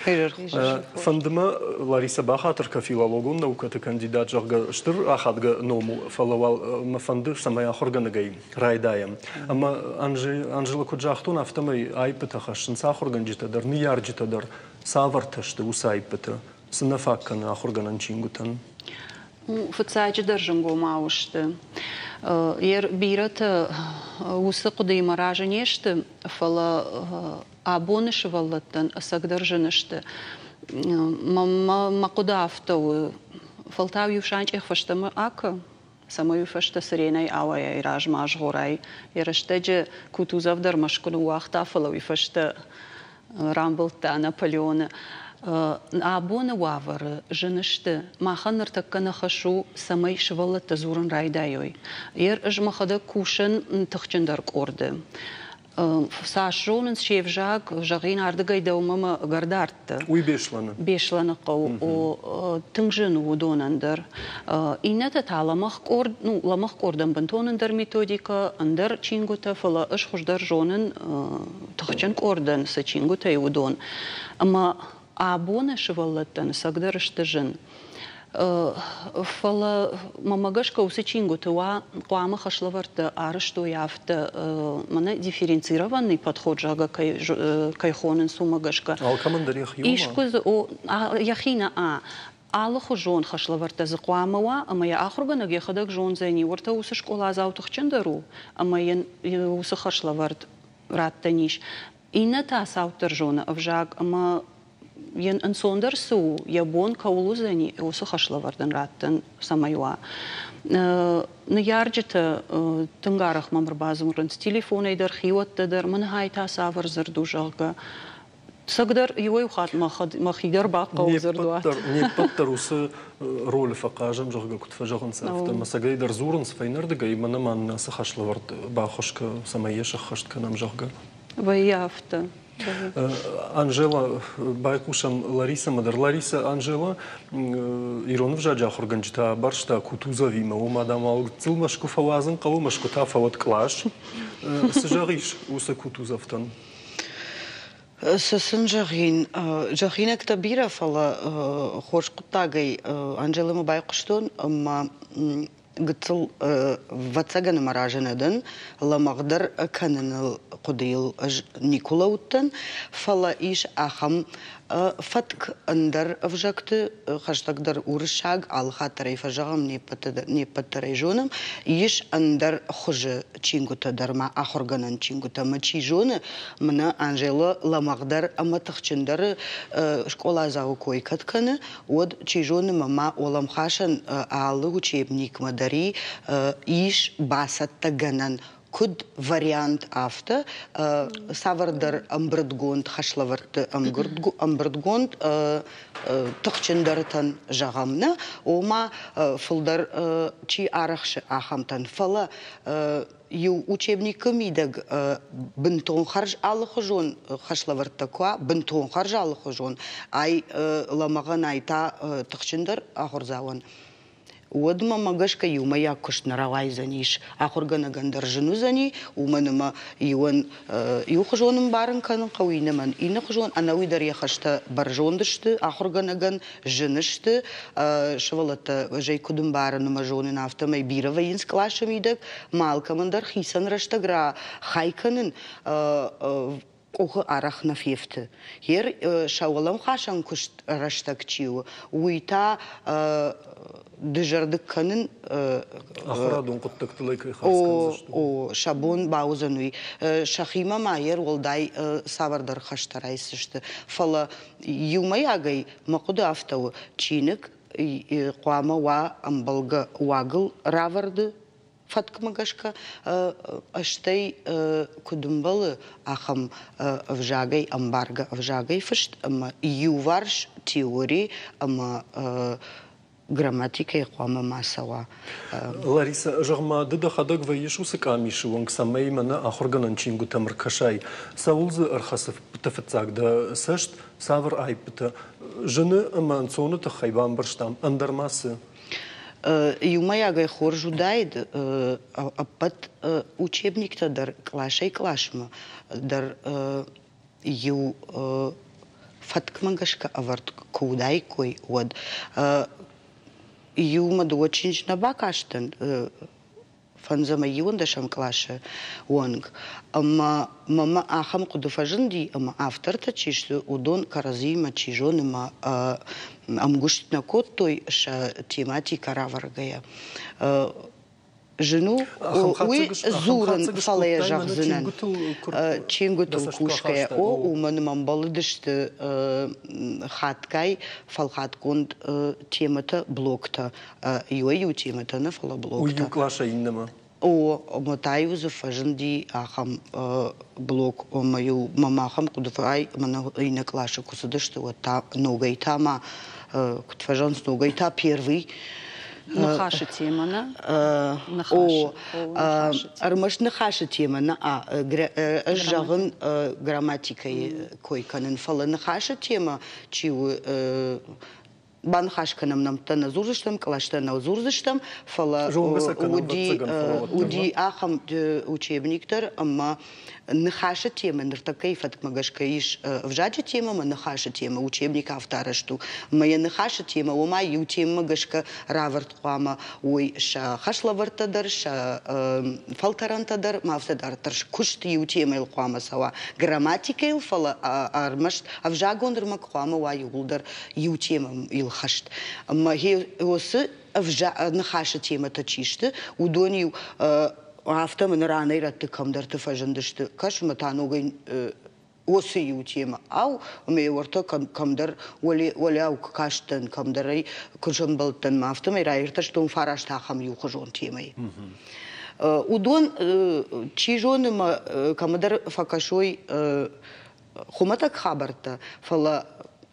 Фӕнды мӕ, Ларисӕ, бахатыр кӕ филологон наукӕты кандидат, зӕгъгӕ, стыр ахадгӕ ном у, фӕлӕ уал мӕ фӕнды, цӕмӕй ахуыргӕнӕгӕй райдайӕм. Ӕмӕ Анжела куыд загътон, афтӕмӕй аиппытӕ хӕссынц ахуыргӕнджытӕ дӕр, ныййарджытӕ дӕр. Цавӕртӕ сты уыцы аиппытӕ? Цы нӕ фаг кӕны ахуыргӕнӕн чингуытӕн? Фыццаджыдӕр зынгомау сты. Бирӕтӕ уыцы хъуыдыимӕ разы не сты, фӕлӕ абоны сывӕллӕттӕн ӕцӕгдӕр зын сты. Мӕ хъуыды афтӕ у, фӕлтау иу санчъех фӕстӕмӕ акӕ, цӕмӕй уый фӕстӕ цыренӕй ауайай размӕ азгъорай. Йӕ рӕстӕджы Кутузов дӕр Мӕскуы ныууагъта, фӕлӕ уый фӕстӕ рамбылдта Наполеоны. Абоны уавӕры зын сты. Махӕн ныртӕккӕ нӕ хӕс у, цӕмӕй сывӕллӕттӕ дзурын райдайой. Ер ӕз мӕхӕдӕг кусын тыхджындӕр къорды. Цас зонынц се взаг, зӕгъин, ардыгӕй дӕумӕ мӕ ӕгӕр дардты. Уый Беслӕны? Беслӕны хъӕу. О, тынг зын у уыдонӕн дӕр. Иннӕтӕ та лӕмӕгъ къорд, ну, лӕмӕгъ къордӕн бынтон ӕндӕр методикӕ, ӕндӕр чингуытӕ, фӕлӕ ӕз хуыздӕр зонын тыхджын къордӕн цы чингуытӕй уыдон. Ӕмӕ абоны сывӕллӕттӕн ӕцӕгдӕр сты зын. Фӕлӕ мӕмӕ гӕсгӕ уыцы чингуыты уа хъуамӕ хӕслӕвӕрдтӕ арӕзтой афтӕ, мӕнӕ дифференцированный подход, зӕгъгӕ, кӕй хонынц, уымӕ гӕсгӕ. Алкӕмӕн дӕр йӕхи уа? Искуы дзы, о, йӕхи нӕ, а. Алыхуызон хӕслӕвӕрдтӕ дзы хъуамӕ уа, ӕмӕ йӕ ахуыргӕнӕг йӕхӕдӕг зондзӕни, уӕртӕ уыцы скъоладзау тыхджындӕр у, ӕмӕ йын уыцы хӕслӕвӕрд раттӕн ис. Иннӕ та цауддӕр зоны ӕвзаг ӕмӕ йын ӕнцондӕр цы у, йӕ бон кӕуыл уыдзӕни, уыцы хӕслӕвӕрд ын раттын цӕмӕй уа. Ныййарджытӕ тынг арӕх мӕм ӕрбадзурынц телефонӕй дӕр, хиуӕттӕ дӕр, мӕнӕ та цавӕр дзырд у, зӕгъгӕ. Цӕгдӕр иуӕй хатт мӕхи дӕр бахъӕуы дзырдуат. Не ппӕт дӕр уыцы ролы фӕхъазӕм, зӕгъгӕ, куыд фӕзӕгъынц, афтӕ. Ӕмӕ цӕгӕй дӕр дзурынц фӕйнӕрдыгӕй, мӕнӕ ма нын ацы хӕслӕвӕрд баххуыс кӕ, цӕмӕй йӕ сӕххӕст кӕнӕм, зӕгъгӕ. Вӕййы афтӕ. Анжела, байхъусӕм Ларисӕмӕ дӕр. Лариса, Анжела ирон ӕвзаджы ахуыргӕнджытӕ абарста Кутузовимӕ. Уым адӕм гыццыл Мӕскуы фӕуадзын хъӕуы, Мӕскуы та фӕуӕд кълас. Цы зӕгъис уыцы Кутузовтӕн? Цы сын зӕгъин? Зӕгъинӕгтӕ бирӕ, фӕлӕ хорз хъуыддагӕй Анжеламӕ байхъуыстон ӕмӕ гыццыл ӕвӕццӕгӕн ӕмӕ разы нӕ дӕн, лӕмӕгъдӕр кӕныныл хъуыдыйыл ӕз никуы лӕудтӕн, фӕлӕ ис ахӕм Фӕтк ӕндӕр ӕвзӕгты хӕстӕгдӕр уырыссаг, алыхатт дӕр ӕй фӕзӕгъӕм, не ппӕт дӕр ӕй зонӕм, ис ӕндӕр хуызы чингуытӕ дӕр ма, ахуыргӕнӕн чингуытӕ. Ӕмӕ чи зоны, мӕнӕ Анжела лӕмӕгъдӕр ӕмӕ тыхджындӕр скъоладзауы кой кӕд кӕны, уӕд чи зоны, мӕ ма уӕлӕмхасӕн алы учебникмӕ дӕр ис бацӕттӕгӕнӕн куыд вариант, афтӕ цавӕрдӕр ӕмбырдгонд хӕслӕвӕрдты ӕмбырдгонд тыхджындӕртӕн зӕгъӕм нӕ, ома фылдӕр чи арӕхсы, ахӕмтӕн. Фӕлӕ иу учебникы мидӕг бынтон хӕрз алыхуызон хӕслӕвӕрдтӕ куы уа, бынтон хӕрз алыхуызон, ай лӕмӕгъӕн, ай та тыхджындӕр ахуырдзауӕн, уӕд мӕмӕ гӕсгӕ иумӕйаг куыст нӕ рауайдзӕнис. Ахуыргӕнӕгӕн дӕр зын уыдзӕни, уымӕн ӕмӕ иуӕн иухуызон ӕмбарын кӕнын хъӕуы, иннӕмӕн иннӕхуызон. Ӕнӕуи дӕр йӕ хӕстӕ бӕрзонд сты ахуыргӕнӕгӕн, зын сты. Сывӕллӕттӕ ӕз ӕй куыд ӕмбарын ӕмӕ зонын, афтӕмӕй бирӕ вӕййынц къласы мидӕг. Ма алкӕмӕн дӕр хицӕн рӕстӕг рахай кӕнын къухы арӕх нӕ фефты. Ер сӕ уӕлӕмхасӕн куыст рӕстӕг чи у, уый та дызӕрдыг кӕнын. Ахуырадон хъуыддӕгтыл ӕй кӕй хардз кӕндзысты. О, сӕ бон бауыдзӕн уый. Сӕхимӕ ма ер уӕлдай цавӕрдӕр хӕстӕ райсдзысты. Фӕлӕ иумӕйагӕй мӕ хъуыды афтӕ у, чиныг хъуамӕ уа ӕмбӕлгӕ уагыл равӕрды фӕткмӕ гӕсгӕ, стӕй куыд ӕмбӕлы, ахӕм ӕвзагӕй, ӕмбаргӕ ӕвзагӕй фыст ӕмӕ иуварс теори ӕмӕ грамматикӕйы хъуамӕ ма цӕуа. Ларисӕ, зӕгъ-ма, ды дӕхӕдӕг вӕййыс уыцы къамисы онг, цӕмӕй мӕнӕ ахуыргӕнӕн чингуытӕм ӕркӕсай? Цӕуыл дзы ӕрхӕцы фыццаг дӕ цӕст, цавӕр аиппытӕ? Зыны ӕмӕ ӕнцоны тыххӕй бамбӕрстам, ӕндӕр ма цы? Иумӕйагӕй хорз уыдаид ӕппӕт учебниктӕ дӕр къласӕй къласмӕ дӕр иу фӕткмӕ гӕсгӕ ӕвӕрд куы уыдаиккой, уӕд. Иумӕ дыууӕ чиныджы нӕ бакастӕн, фӕндзӕм иуӕндӕсӕм къласы онг. Ӕмӕ мӕмӕ ахӕм хъуыды фӕзынди, ӕмӕ автортӕ чи сты, уыдон кӕрӕдзиимӕ чи зоны мӕ ӕмгуыст нӕ кодтой сӕ тематикӕ равӕргӕйӕ. Зын у уый дзурын, фӕлӕ йӕ зӕгъдзынӕн. Чингуытыл кусгӕйӕ, о, уымӕн ӕмӕ ӕмбӕлыдысты хатгай фӕлхатгонд темӕтӕ, блоктӕ. Иуӕй-иу темӕтӕ нӕ, фӕлӕ блоктӕ. Уый иу къласӕй иннӕмӕ? О, ӕмӕ та-иу дзы фӕзынди ахӕм блок, ӕмӕ-иу мӕм ахӕм хъуыды ай мӕнӕ иннӕ къласы куы цыдысты, уӕд та ногӕй та ма, куыд фӕзӕгъынц, ногӕй та первый. Ныхасы темӕ, нӕ? О, ӕрмӕст ныхасы темӕ нӕ, ӕз зӕгъын грамматикӕйы кой кӕнын, фӕлӕ ныхасы темӕ чи у, баныхас кӕнӕм нӕмттӕ нӕ дзурдзыстӕм, кълӕстӕ нӕ дзурдзыстӕм, фӕлӕ уыди ахӕм учебник дӕр, ӕмӕ ныхасы темӕ ныртӕккӕйы фӕткмӕ гӕсгӕ ис ӕвзаджы темӕ ӕмӕ ныхасы темӕ. Учебник афтӕ арӕзт у. Ӕмӕ йӕ ныхасы темӕ, уымӕ иу темӕмӕ гӕсгӕ равӕрд хъуамӕ уой сӕ хӕслӕвӕрдтӕ дӕр, сӕ фӕлтӕрӕнтӕ дӕр, ма афтӕ дарддӕр куыст иу темӕйыл хъуамӕ цӕуа. Грамматикӕйыл, фӕлӕ ӕрмӕст ӕвзагон ӕрмӕг хъуамӕ уа иууылдӕр иу темӕйыл хӕст. Ӕмӕ уыцы ныхасы темӕтӕ чи сты, уыдон-иу афтӕ мын ранӕй-рӕтты кӕмдӕрты фӕзындысты. Кӕс ӕмӕ та ногӕй уыцы иу темӕ. Ау, ӕмӕ уӕртӕ кӕмдӕр уӕлиау куы кастӕн, кӕмдӕр ӕй куы сӕмбӕлдтӕн, мӕ афтӕмӕй раиртӕстон фараст ахӕм иухуызон темӕйы. Уыдон, чи зоны, мӕ кӕмӕдӕр фӕкӕсой хуымӕтӕг хабӕрттӕ, фӕлӕ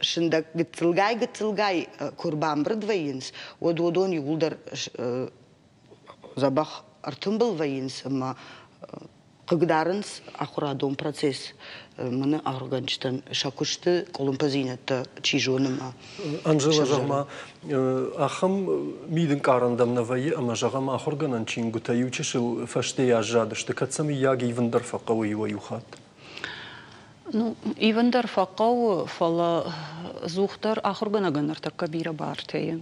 сындӕг гыццылгай-гыццылгай куы ӕрбамбырд вӕййынц, уӕд уыдон иууылдӕр дзӕбӕх ӕртымбыл вӕййынц ӕмӕ хъыгдарынц ахуырадон процесс. Мӕнӕ ахуыргӕнджытӕн сӕ куысты къуылымпыдзинӕдтӕ чи зоны ма. Анжела, зӕгъ-ма, ахӕм мидӕнкъарӕн дӕм нӕ вӕййы ӕмӕ, зӕгъӕм, ахуыргӕнӕн чингуытӕ иучысыл фӕстейӕ аззадысты, кӕд сӕ мыййаг ивын дӕр фӕхъӕуы иуӕй-иу хатт? Ну, ивын дӕр фӕхъӕуы, фӕлӕ дзухдӕр ахуыргӕнӕгӕн ныртӕккӕ бирӕ бартӕ и.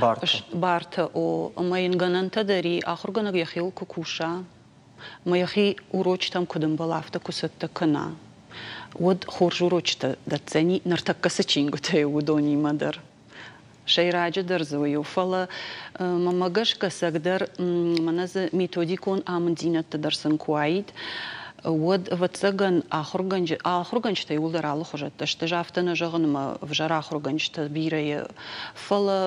Бартӕ? Бартӕ, о. Ӕмӕ йын гӕнӕнтӕ дӕр и, ахуыргӕнӕг йӕхиуыл куы куса, ӕмӕ йӕхи урочытӕм куыд ӕмбӕла, афтӕ куы цӕттӕ кӕна. уӕд хорз урочытӕ дӕтдзӕни, ныртӕккӕ цы чингуытӕ и, уыдонимӕ дӕр. Сӕйраджыдӕр дзы уый у, фӕлӕ мӕнмӕ гӕсгӕ цӕгдӕр мӕнӕ дзы методикон амынддзинӕдтӕ дӕр сын куы уаид, уӕд, ӕвӕццӕгӕн, ахуыргӕнджытӕ иууылдӕр алыхуызӕттӕ сты. Ӕз афтӕ нӕ зӕгъын, ӕмӕ ӕвзӕр ахуыргӕнджытӕ бирӕ и, фӕлӕ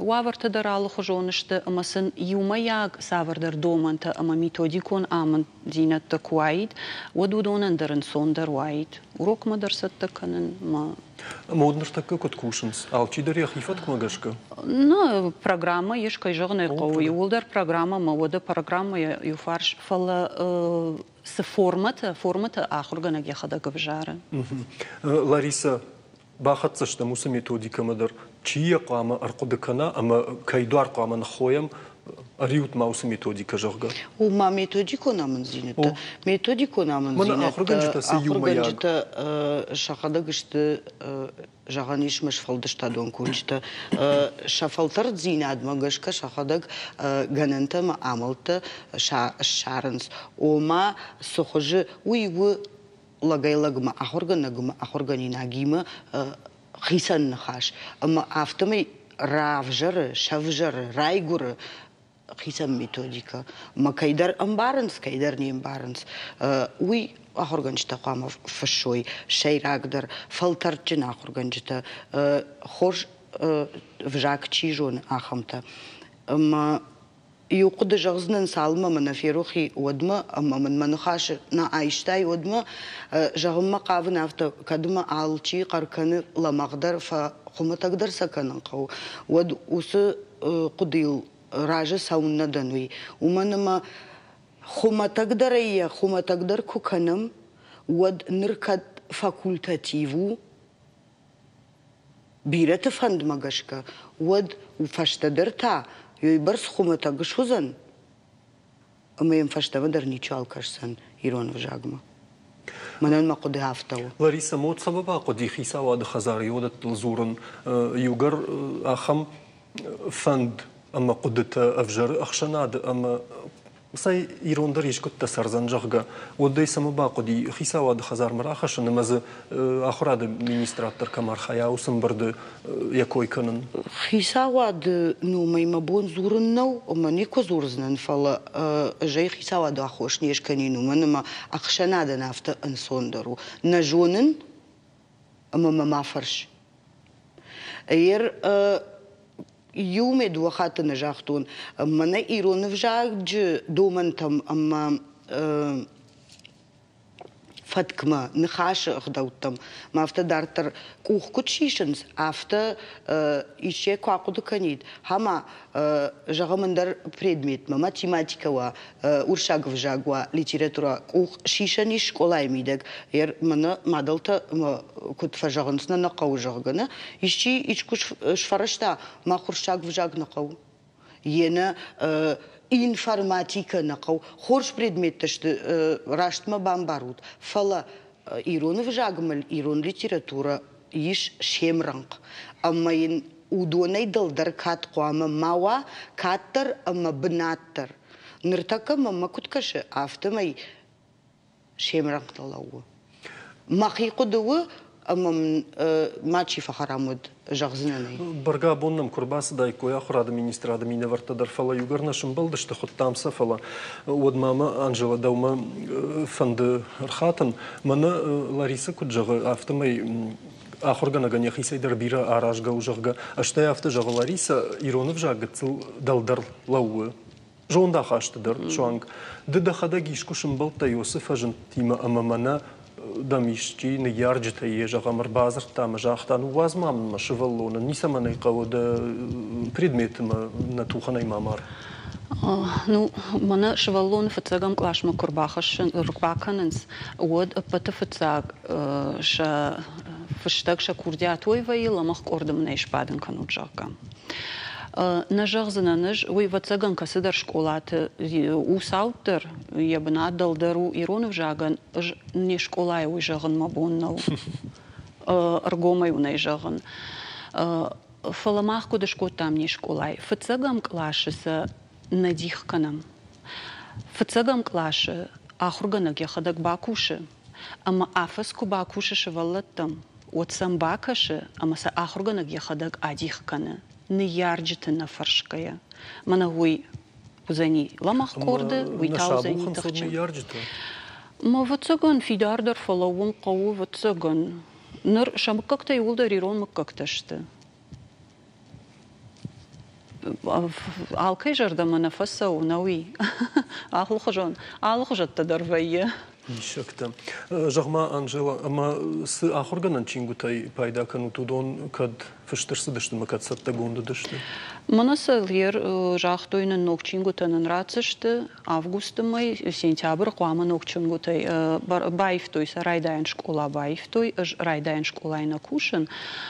уавӕртӕ дӕр алыхуызон сты ӕмӕ сын иумӕйаг цавӕрдӕр домӕнтӕ ӕмӕ методикон амынддзинӕдтӕ куы уаид, уӕд уыдонӕн дӕр ӕнцондӕр уаид урокмӕ дӕр цӕттӕ кӕнын ӕмӕ Ӕмӕ уӕд ныртӕккӕ куыд кусынц? Алчидӕр йӕхи фӕткмӕ гӕсгӕ? Ну, программӕ ис, кӕй зӕгъын ӕй хъӕуы, иууылдӕр программӕмӕ, уӕдӕ программӕйӕ иуфарс, фӕлӕ цы формӕтӕ ахуыргӕнӕг йӕхӕдӕг ӕвзары. Ларисӕ, бахӕццӕ стӕм уыцы методикӕмӕ дӕр. Чи йӕ хъуамӕ ӕрхъуыды кӕна ӕмӕ кӕй дуар хъуамӕ ныххойӕм, ӕриут ма уыцы методикӕ, зӕгъгӕ? Ома методикон амынддзинӕдтӕ. Методикон амынддзинӕдтӕ ахуыргӕнджытӕ цы ахуыргӕнджытӕ сӕхӕдӕг сты, зӕгъӕн ис, ме сфӕлдыстадон кусджытӕ. Сӕ фӕлтӕрддзинадмӕ гӕсгӕ сӕхӕдӕг гӕнӕнтӕ ӕмӕ амӕлттӕ ссарынц. Ома цы хуызы уый у лӕгӕй-лӕгмӕ ахуыргӕнӕгмӕ ахуыргӕнинагимӕ хицӕн ныхас. Ӕмӕ афтӕмӕй равзӕры, сӕвзӕры, райгуыры хицӕн методикӕ. Ӕмӕ кӕйдӕр ӕмбарынц, кӕйдӕр не мбарынц. Уый ахуыргӕнджытӕ хъуамӕ фыссой, сӕйрагдӕр, фӕлтӕрдджын ахуыргӕнджытӕ, хорз взаг чи зоны, ахӕмтӕ. Ӕмӕ иу хъуыды зӕгъдзынӕн, цалынмӕ мӕ нӕ ферох и, уӕдмӕ, ӕмӕ мын мӕ ныхасы нӕ айстай, уӕдмӕ зӕгъынмӕ хъавын афтӕ, кӕд мӕ алчи хъӕр кӕны лӕмӕгъдӕр, фӕхуымӕтӕгдӕр сӕ кӕнын хъӕуы, уӕд уыцы хъуыдыйыл разы цӕуыннӕ дӕн уый. Уымӕн ӕмӕ хуымӕтӕгдӕрӕй йӕ хуымӕтӕгдӕр куы кӕнӕм, уӕд ныр кӕд факультатив у, бирӕты фӕндмӕ гӕсгӕ, уӕд фӕстӕдӕр та уыйбӕрц хуымӕтӕг суыдзӕн, ӕмӕ йӕм фӕстӕмӕ дӕр ничиуал кӕсдзӕн ирон ӕвзагмӕ. Мӕнӕн мӕ хъуыды афтӕ у. Ларисӕ, мод цӕмӕ бахъуыди хицауады хӕдзары уыдӕттыл дзурын? Иугӕр ахӕм фӕнд ӕмӕ хъуыдытӕ ӕвзӕры ӕхсӕнады ӕмӕ цӕй ирон дӕр искуыдтӕ цӕрдзӕн, зӕгъгӕ, уӕд ӕй цӕмӕ бахъуыди хицауады хӕдзармӕ рахӕссын ӕмӕ дзы ахуырады министрад дӕр кӕм архайа, уыцы ӕмбырды йӕ кой кӕнын? Хицауады номӕй мӕ бон дзурын нӕу, ӕмӕ никуы дзурдзынӕн, фӕлӕ ӕз ӕй хицауады аххос не скӕнин, уымӕн ӕмӕ ӕхсӕнадӕн афтӕ ӕнцондӕр у. Нӕ зонын ӕмӕ мӕ ма фӕрс. Ер иумӕ дыууӕ хатты нӕ загътон, мӕнӕ ирон ӕвзаджы домӕнтӕм ӕмӕ фӕткмӕ, ныхасы ӕгъдӕуттӕм ма афтӕ дарддӕр къух куыд сисынц, афтӕ исчи куы ахъуыды кӕнид, ӕмӕ зӕгъӕм ӕндӕр предметмӕ, математикӕ уа, уырыссаг ӕвзаг уа, литературӕ къух сисӕн ис скъолайы мидӕг. Ер мӕнӕ мадӕлтӕ куыд фӕзӕгъынц, нӕ нӕ хъӕуы, зӕгъгӕ, нӕ исчи искуы сфӕрӕзта, мах уырыссаг ӕвзаг нӕ хъӕуы. Йе нӕ информатикӕ нӕ хъӕуы. Хорз предметтӕ сты, рӕстмӕ бамбарут, фӕлӕ ирон ӕвзагмӕ ирон литературӕ ис се мрӕнхъ. Ӕмӕ йын уыдонӕй дӕлдӕр кӕд хъуамӕ ма уа, кӕддӕр ӕмӕ бынат дӕр. Ныртӕккӕ мӕнмӕ куыд кӕсы, афтӕмӕй се мрӕнхъ лӕууы. Мӕхи хъуыды у, ӕмӕ мын мачи фӕхӕрам уыд, зӕгъдзынӕн ӕй. Бӕргӕ абон нӕм куы рбацыдаиккой ахуырады министрады минӕвӕрттӕ дӕр, фӕлӕ иугӕр нӕ сымбӕлдысты, хуыдтам сӕ, фӕлӕ уӕд ма мӕ, Анжела, дӕумӕ фӕнды ӕрхатын. Мӕнӕ Ларисӕ куыд зӕгъы, афтӕмӕй ахуыргӕнӕгӕн йӕхицӕй дӕр бирӕ аразгӕ у, зӕгъгӕ. Стӕй афтӕ зӕгъы Ларисӕ, ирон ӕвзаг гыццыл дӕлдӕр лӕууы зондахасты дӕр суанг. Ды дӕхӕдӕг искуы сымбӕлдтӕ Иосы фӕзындтимӕ ӕмӕ мӕнӕ дӕм исчи ныййарджытӕй йе зӕгъӕм ӕрбадзырдта ӕмӕ загъта, ныууадз ма мын мӕ сывӕллоны, ницӕмӕн ӕй хъӕуы дӕ предметы мӕ нӕ тухӕнӕй ма мар. Ну, мӕнӕ сывӕллоны фыццӕгӕм къласмӕ куы рбакӕнынц, уӕд ӕппӕты фыццаг сӕ фыстӕг, сӕ курдиат уой вӕййы, лӕмӕгъ къорды мын ӕй сбадын кӕнут, зӕгъгӕ. Нӕ зӕгъдзынӕн ӕз, уый ӕвӕццӕгӕн кӕцыдӕр скъолаты у цауддӕр, йӕ бынат дӕлдӕр у ирон ӕвзагӕн, ӕз не скъолайы уый зӕгъын мӕ бон нӕу. Ӕргомӕй уын ӕй зӕгъын. Фӕлӕ мах куыд скодтам не скъолайы? Фыццӕгӕм къласы сӕ нӕ дих кӕнӕм. Фыццӕгӕм къласы ахуыргӕнӕг йӕхӕдӕг бакусы. Ӕмӕ афӕдз куы бакусы сывӕллӕттӕм, уӕд сӕм бакӕсы ӕмӕ сӕ ахуыргӕнӕг йӕхӕдӕг адих кӕны, ныййарджыты нӕ фӕрсгӕйӕ. Мӕнӕ уый уыдзӕни лӕмӕгъ къорды, уый та уыдзӕни тыхджын. Мӕ ӕвӕццӕгӕн, фидардӕр фӕлӕууын хъӕуы, ӕвӕццӕгӕн. Ныр сӕ мыггӕгтӕ иууылдӕр ирон мыггӕгтӕ сты. Алкӕй зӕрдӕмӕ нӕ фӕцӕуы, нӕуи. Алыхуызон, алыхуызӕттӕ дӕр вӕййы. Диссӕгтӕ. Зӕгъ-ма, Анжела, ӕмӕ цы ахуыргӕнӕн чингуытӕй пайда кӕнут, уыдон кӕд фыст ӕрцыдысты ӕмӕ кӕд цӕттӕгонд уыдысты? Мӕнӕ Сӕлгъер загътой нын, ног чингуытӕ нын ратдзысты августы мӕй, сентябры хъуамӕ ног чингуытӕй баивтой сӕ райдайӕн скъола баивтой. Ӕз райдайӕн скъолайы нӕ кусын,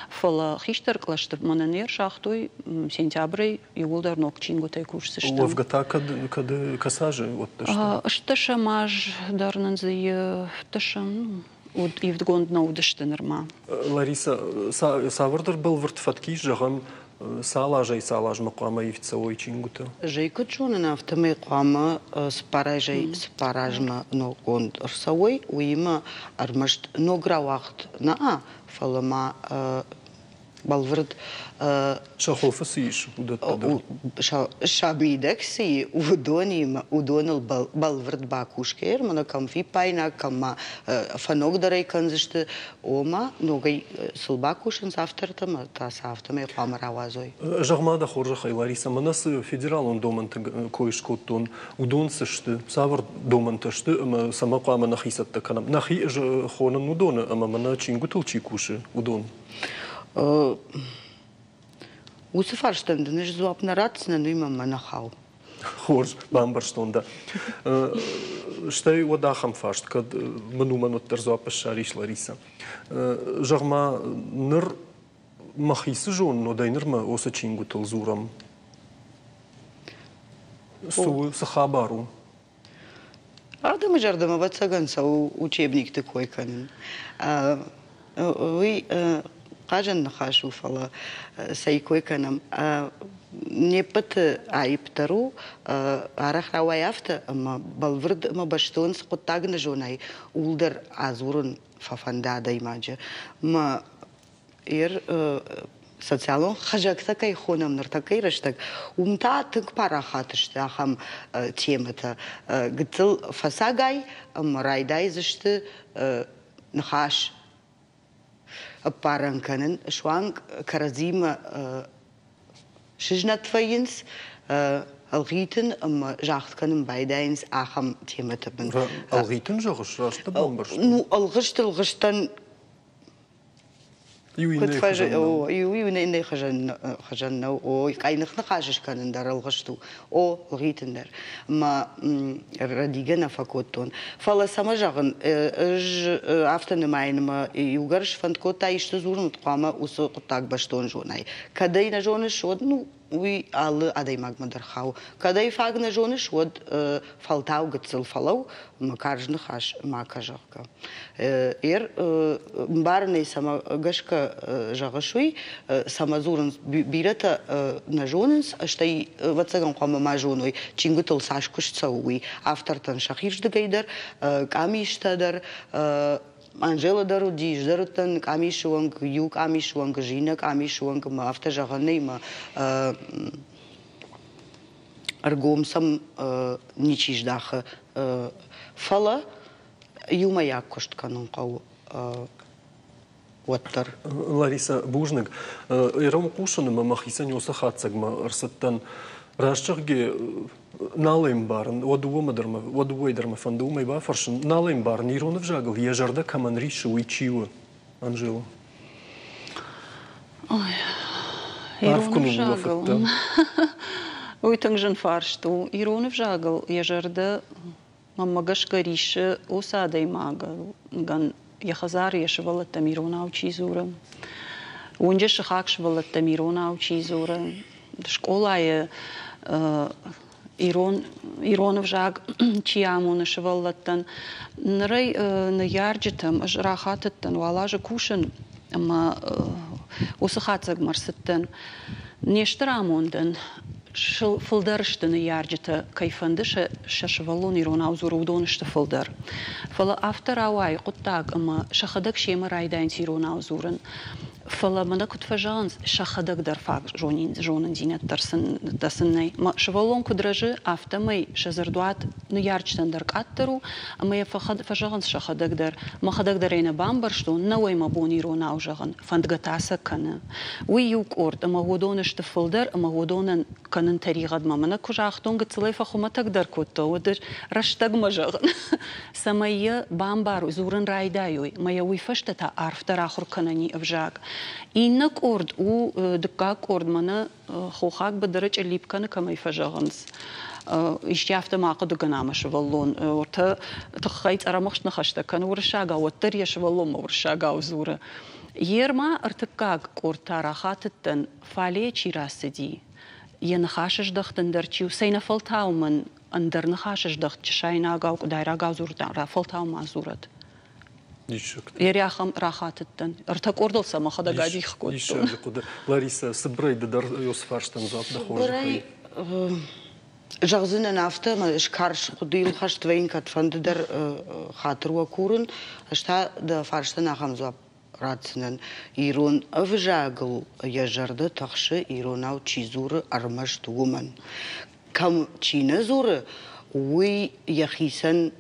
фӕлӕ хистӕр кълӕсты мӕнӕн не рсагътой сентябрӕй иууылдӕр ног чингуытӕй кусдзыстӕм. Уӕвгӕ та кӕд, кӕд кӕцы азы уӕддӕр сты? Ӕстдӕсӕм аз дӕр нын дзы ӕвддӕсӕм уыд ивдгонд нӕ уыдысты нырма. Лариса, цавӕрдӕр бӕлвырд фӕтк ис, зӕгъӕм, цал азӕй цал азмӕ хъуамӕ ивд цӕуой чингуытӕ? Ӕз ӕй куыд зонын, афтӕмӕй хъуамӕ цыппар азӕй цыппар азмӕ ноггонд ӕрцӕуой, уыимӕ ӕрмӕст ног рауагъд нӕ, фӕлӕ ма бӕлвырд Сӕ хуылфы цы ис, уыдӕттӕ дӕр? Сӕ мидӕг цы и, уыдонимӕ, уыдоныл бӕлвырд бакусгӕйӕ, мӕнӕ кӕм фиппаинаг, кӕм ма фӕногдӕрӕй кӕндзысты, ома ногӕй сыл бакусынц автортӕ ӕмӕ та сӕ афтӕмӕй хъуамӕ рауадзой. Зӕгъ-ма дӕ хорзӕхӕй, Лариса, мӕнӕ цы федералон домӕнты кой скодтон, уыдон цы сты, цавӕр домӕнтӕ сты ӕмӕ цӕмӕ хъуамӕ нӕхи цӕттӕ кӕнӕм? Нӕхи хонын уыдоны ӕмӕ мӕнӕ чингуытыл чи кусы, уыдон. Уыцы фарстӕн дын ӕз дзуапп нӕ ратдзынӕн, уый мӕнмӕ нӕ хауы. Хорз, бамбӕрстон дӕ. Стӕй уӕд ахӕм фарст, кӕд мын уымӕн уӕддӕр дзуапп ссарис, Лариса. Зӕгъ-ма, ныр мӕхи цы зонын, уӕдӕй нырмӕ уыцы чингуытыл дзурӕм. Цы у, цы хабар у? Адӕмы зӕрдӕмӕ, ӕвӕццӕгӕн, цӕуы учебникты кой кӕнын. Уый хъазӕн ныхас у, фӕлӕ цӕй кой кӕнӕм. Не ппӕты аипп дӕр у, арӕх рауайы афтӕ, ӕмӕ бӕлвырд ӕмӕ бӕстон цы хъуыддаг нӕ зонай, ууыл дӕр адзурын фӕфӕнды адӕймаджы. Мӕ Ир социалон хызӕгтӕ кӕй хонӕм ныртӕккӕйы рӕстӕг, уым та тынг парахат сты ахӕм темӕтӕ. Гыццыл фӕцагай ӕмӕ райдайдзысты ныхас ӕппарӕн кӕнын, суанг кӕрӕдзимӕ сызнӕт вӕййынц, ӕлгъитын ӕмӕ загъд кӕнын байдайынц ахӕм темӕты бын. Ӕлгъитын зӕгъыс, раст дӕ бамбӕрстон? Ну, ӕлгъыст ӕлгъыстӕн Иу иннӕйы хуызӕн нӕу. Иу иннӕйы хуызӕн нӕу. О, къӕйных ныхас скӕнын дӕр ӕлгъыст у. О, ӕлгъитын дӕр. Мӕ рӕдигӕ нӕ фӕкодтон. Фӕлӕ цӕмӕ зӕгъын, ӕз афтӕ нымайын, ӕмӕ иугӕр сфӕнд кодта исты дзурын, уӕд хъуамӕ уыцы хъуыддаг бӕстон зонай. Кӕд ӕй нӕ зоныс, уӕд ну, уый алы адӕймагмӕ дӕр хауы. Кӕд ӕй фаг нӕ зоныс, уӕд фӕлтау гыццыл фӕлӕуу, ӕмӕ карз ныхас ма кӕ, зӕгъгӕ. Ер мбарынӕй цӕмӕ гӕсгӕ зӕгъыс уый, цӕмӕ дзурынц, бирӕтӕ нӕ зонынц, стӕй ӕвӕццӕгӕн хъуамӕ ма зоной, чингуытыл цас куыст цӕуы, уый. Автортӕн сӕхирдыгӕй дӕр, къамистӕ дӕр, Анжела дӕр уыди, ӕз дӕр уыдтӕн къамисы уӕнг, иу къамисы уӕнг, ӕз иннӕ къамисы уӕнг, ӕмӕ афтӕ зӕгъӕн нӕй, ӕмӕ ӕргом сӕм ничи здахы. Фӕлӕ иумӕйаг куыст кӕнын хъӕуы уӕддӕр. Лариса, бузныг. Ирон хъусын ӕмӕ мӕхицӕн уыцы хатдзӕгмӕ ӕрцыдтӕн. Раст зӕгъгӕ, нал ӕй ӕмбарын, уӕ дыууӕмӕ дӕр мӕ, уӕ дыууӕйы дӕр мӕ фӕнды уымӕй бафӕрсын, нал ӕй ӕмбарын, ирон ӕвзагыл йӕ зӕрдӕ кӕмӕн риссы, уый чи у, Анжела? Ой, ирон ӕвзагыл. Уый тынг зын фарст у. Ирон ӕвзагыл йӕ зӕрдӕ мӕнмӕ гӕсгӕ риссы уыцы адӕймагӕн йӕ хӕдзары йӕ сывӕллӕттӕм иронау чи дзуры, уынджы сыхаг сывӕллӕттӕм иронау чи дзуры, скъолайы ирон, ирон ӕвзаг чи амоны сывӕллӕттӕн. Нырӕй ныййарджытӕм ӕз рахатыдтӕн, уал азы кусын ӕмӕ уыцы хатдзӕгмӕ ӕрцыдтӕн. Не стыр амондӕн Фылдӕр сты ныййарджытӕ, кӕй фӕнды сӕ сывӕллон иронау дзуры, уыдон сты фылдӕр. Фӕлӕ афтӕ рауайы хъуыддаг, ӕмӕ сӕхӕдӕг семӕ райдайынц иронау дзурын. Фӕлӕ мӕнӕ куыд фӕзӕгъынц, сӕхӕдӕг дӕр фаг зонындзинӕдтӕ сын нӕй. Сывӕллон куыд рӕзы, афтӕмӕй сӕ дзырдуат ныййарджытӕн дӕр къаддӕр у, ӕмӕ йӕ фӕзӕгъынц сӕхӕдӕг дӕр. Мӕхӕдӕг дӕр ӕй нӕ бамбӕрстон, нӕу ӕй мӕ бон иронау зӕгъын, фӕндгӕ та сӕ кӕны. Уый иу къорд, ӕмӕ уыдон сты фылдӕр, ӕмӕ уыдонӕн кӕнын тӕригъӕдмӕ. Мӕнӕ куы загътон, гыццылӕй фӕхуымӕтӕгдӕр кодта, уӕд рӕстӕгмӕ зӕгъын, цӕмӕй йӕ бамбарой, дзурын райдайой, ӕмӕ йӕ уый фӕстӕ та арфдӕр ахуыр кӕнӕн и ӕвзаг. Иннӕ къорд у, дыккаг къорд, мӕнӕ хохаг быдыры чъыллипп кӕны, кӕмӕй фӕзӕгъынц. Исти афтӕ ма хъуыды кӕна мӕ сывӕллон, ортӕ тыххӕй цъӕрӕмыхст ныхӕстӕ кӕны уырыссагау, уӕддӕр йӕ сывӕллонмӕ уырыссагау дзуры. Йер ма ӕртыккаг къорд та рахатыдтӕн, фалейӕ чи рацыди, йӕ ныхасыздӕхт ӕндӕр чи у, цӕйнӕфӕлтау мын ӕндӕр ныхасыздӕхт чысайнагау, къуыдайрагау дзурдта, рафӕлтау ма дзурӕд. Диссӕгтӕ. Йе ахӕм рахатыдтӕн. Ӕртӕ къордыл сӕ мӕхӕдӕг адих кодтон. Диссаджы хъуыды. Ларисӕ, цыбырӕй ды дӕр Иосиф фарстӕн дзуапп дӕ хорзӕхӕй. Зӕгъдзынӕн афтӕ, ӕмӕ скарз хъуыдыйыл хӕст вӕййын кӕдфӕнды дӕр хатыр уӕ курын, ӕз та дӕ фарстӕн ахӕм дзуапп ратдзынӕн. Ирон ӕвзагыл йӕ зӕрдӕ тыхсы, иронау чи дзуры, ӕрмӕст уымӕн. Кӕм чи нӕ дзуры, уый йӕхицӕн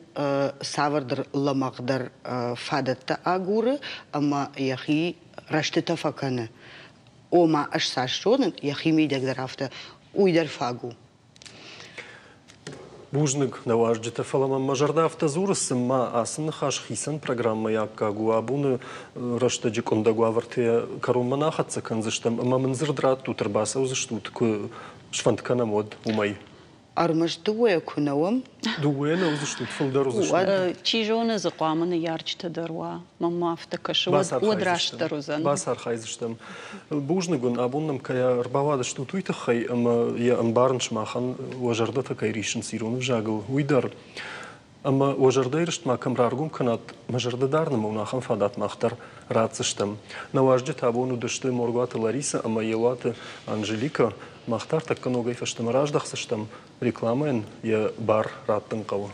цавӕрдӕр лӕмӕгъдӕр фадӕттӕ агуры ӕмӕ йӕхи рӕстытӕ фӕкӕны. Ома, ӕз цас зонын, йӕхи мидӕг дӕр афтӕ, уый дӕр фаг у. Бузныг, нӕ уазджытӕ, фӕлӕ мӕм мӕ зӕрдӕ афтӕ дзуры, цыма ацы ныхас хицӕн программӕйы аккаг у. Абоны рӕстӕджы къуындӕг уавӕрты кӕронмӕ нӕ ахӕццӕ кӕндзыстӕм ӕмӕ мын дзырд раттут, ӕрбацӕудзыстут, куы сфӕнд кӕнӕм, уӕд уымӕй. Ӕрмӕст дыууӕ куы нӕ уӕм. Дыууӕ нӕ уыдзыстут, фылдӕр уыдзыстут. Чи зоны дзы хъуамӕ ныййарджытӕ дӕр уа. Мӕнмӕ афтӕ кӕсы, уӕд растдӕр уыдзӕн. Бацархайдзыстӕм. Бузныг уын, абон нӕм кӕй ӕрбауадыстут, уый тыххӕй ӕмӕ йӕ ӕмбарын сымахӕн уӕ зӕрдӕтӕ кӕй риссынц ирон ӕвзагыл, уый дӕр. Ӕмӕ уӕ зӕрдӕйы рыст ма кӕм раргом кӕнат, мӕ зӕрдӕ дӕр нын ахӕм фадат мах дӕр ратдзыстӕм. Нӕ уазджытӕ абон уыдысты Моргуаты Ларисӕ ӕмӕ Елуаты Анжеликӕ. Мах та ӕртӕккӕ ногӕй фӕстӕмӕ раздӕхдзыстӕм, рекламӕйӕн йӕ бар раттын хъӕуы.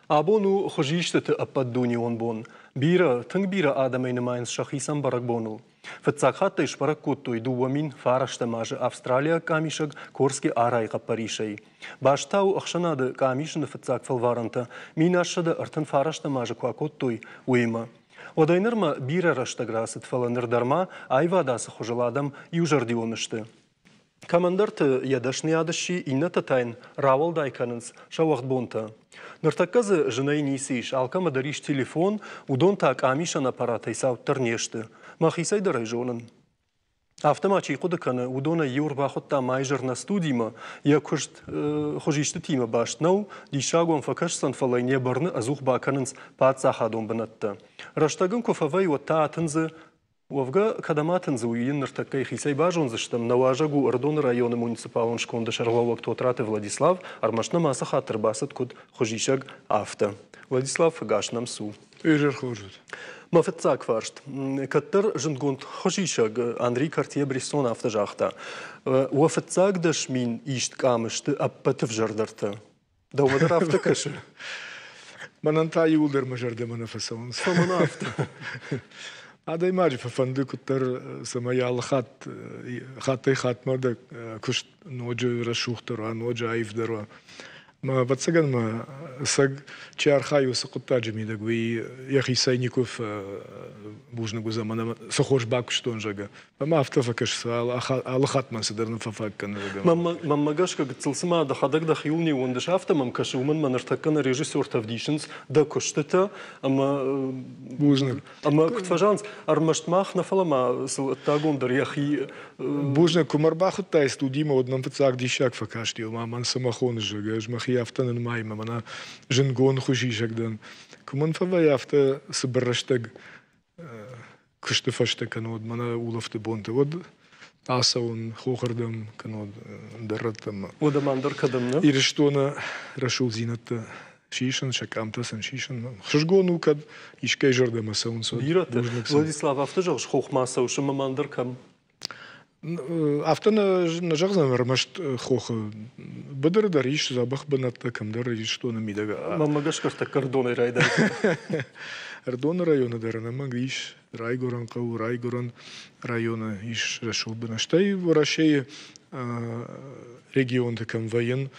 Абон у хуызистыты ӕппӕтдунеон бон. Бирӕ, тынг бирӕ адӕмӕй нымайынц сӕхицӕн бӕрӕгбоныл. Фыццаг хатт ӕй сбӕрӕг кодтой 2009 азы австралиаг къамисӕг Корски Арайы хъӕппӕрисӕй. Баст та у ӕхсӕнады къамисыны фыццаг фӕлварӕнтӕ 1939 азы куы акодтой, уыимӕ. Уӕдӕй нырмӕ бирӕ рӕстӕг рацыд, фӕлӕ ныр дӕр ма аивад ацы хуызыл адӕм иузӕрдион сты. Кӕмӕндӕрты йӕ дӕсныйад сси, иннӕтӕ та йын рауӕлдай кӕнынц сӕ уӕгъд бонтӕ. Ныртӕккӕ дзы зынӕй ницы ис, алкӕмӕ дӕр ис телефон, уыдон та къамисӕн аппаратӕй цауддӕр не сты. Мӕхицӕй дӕр ӕй зонын. Афтӕ ма чи хъуыды кӕны, уыдонӕй иу ӕрбахуыдта Майзӕр нӕ студимӕ, йӕ куыст хуызистытимӕ баст нӕу, диссаг уӕм фӕкӕсдзӕн, фӕлӕ йын йӕ бӕрны ӕдзух бакӕнынц паддзахадон бынӕттӕ. Рӕстӕг ын куы фӕвӕййы, уӕд та атындзы. Уӕвгӕ, кӕдӕм атындзы, уый йын ныртӕккӕ йӕхицӕй базондзыстӕм. Нӕ уазӕг у Ӕрыдоны районы муниципалон сконды сӕргълӕууӕг Тотраты Владислав, ӕрмӕст нӕм ацы хатт ӕрбацыд куыд хуызисӕг, афтӕ. Владислав, ӕгас нӕм цу. Изӕр хорз уыд. Мӕ фыццаг фарст. Кӕддӕр зындгонд хуызисӕг Анри Картье-Брессон афтӕ загъта: Уӕ фыццаг 10 000 ист къамы сты ӕппӕты ӕвзӕрдӕртӕ. Дӕумӕ дӕр афтӕ кӕсы? Мӕнӕн та иуылдӕр мӕ зӕрдӕмӕ нӕ фӕцӕуынц. Цӕмӕн афтӕ? Адӕймаджы фӕфӕнды куыддӕр, цӕмӕй алы хатт, хаттӕй-хаттмӕ дӕ куыст ноджы рӕсугъддӕр уа, ноджы аивдӕр уа. Мӕ, ӕвӕццӕгӕн мӕ ӕцӕг чи архайы уыцы хъуыддаджы мидӕг, уый йӕхицӕй никуы фӕбузныг уыдзӕн, мӕнӕ цы хорз бакуыстон, зӕгъгӕ. Ӕмӕ афтӕ фӕкӕсы, алы хатт мӕн цыдӕр нӕ фӕфаг кӕны. Мӕнмӕ гӕсгӕ гыццыл цыма дӕхӕдӕг дӕхиуыл не ууӕндыс, афтӕ мӕм кӕсы, уымӕн мӕ ныртӕккӕ нӕ режиссертӕ ӕвдисынц дӕ куыстытӕ ӕмӕ Бузныг. Ӕмӕ куыд фӕзӕгъынц, ӕрмӕст мах нӕ, фӕлӕ ма сыл ӕддагон дӕр йӕхи Бузныг, куы мӕ ӕрбахуыдтай студимӕ, уӕд мӕм фыццаг диссаг фӕкасти, ома мӕн цӕмӕ хоныс, зӕгъгӕ, ӕз мӕхи афтӕ нӕ нымайын, мӕнӕ зындгонд хуызисӕг дӕн. Куы мӕн фӕвӕййы афтӕ цыбыр рӕстӕг куысты фӕстӕ кӕнӕ мӕнӕ улӕфты бонты, уӕд ацӕуын хохырдӕм кӕнӕ ӕндӕр рӕттӕм. Уӕдӕ ма ӕндӕр кӕдӕм нӕ? Ирыстоны рӕсугъддзинӕдтӕ. сисын, сӕ къамтӕ сын сисын. Хсызгон у, кӕд искӕй зӕрдӕмӕ цӕуынц. Бирӕтӕ. Владислав, афтӕ зӕгъыс, хохмӕ цӕуыс ӕмӕ ма ӕндӕр кӕм? Афтӕ нӕ зӕгъдзӕн ӕрмӕст хохы. Быдыры дӕр ис дзӕбӕх бынӕттӕ, кӕмдӕр Ирыстоны мидӕг. Мӕнмӕ гӕсгӕ ӕртӕккӕ Ӕрыдонӕй райдайдзӕн. Ӕрыдоны районы дӕр ӕнӕмӕнг ис райгуырӕн хъӕу, райгуырӕн районы ис рӕсугъд бынӕттӕ. Стӕй Уӕрӕсейы регионты кӕм вӕййын,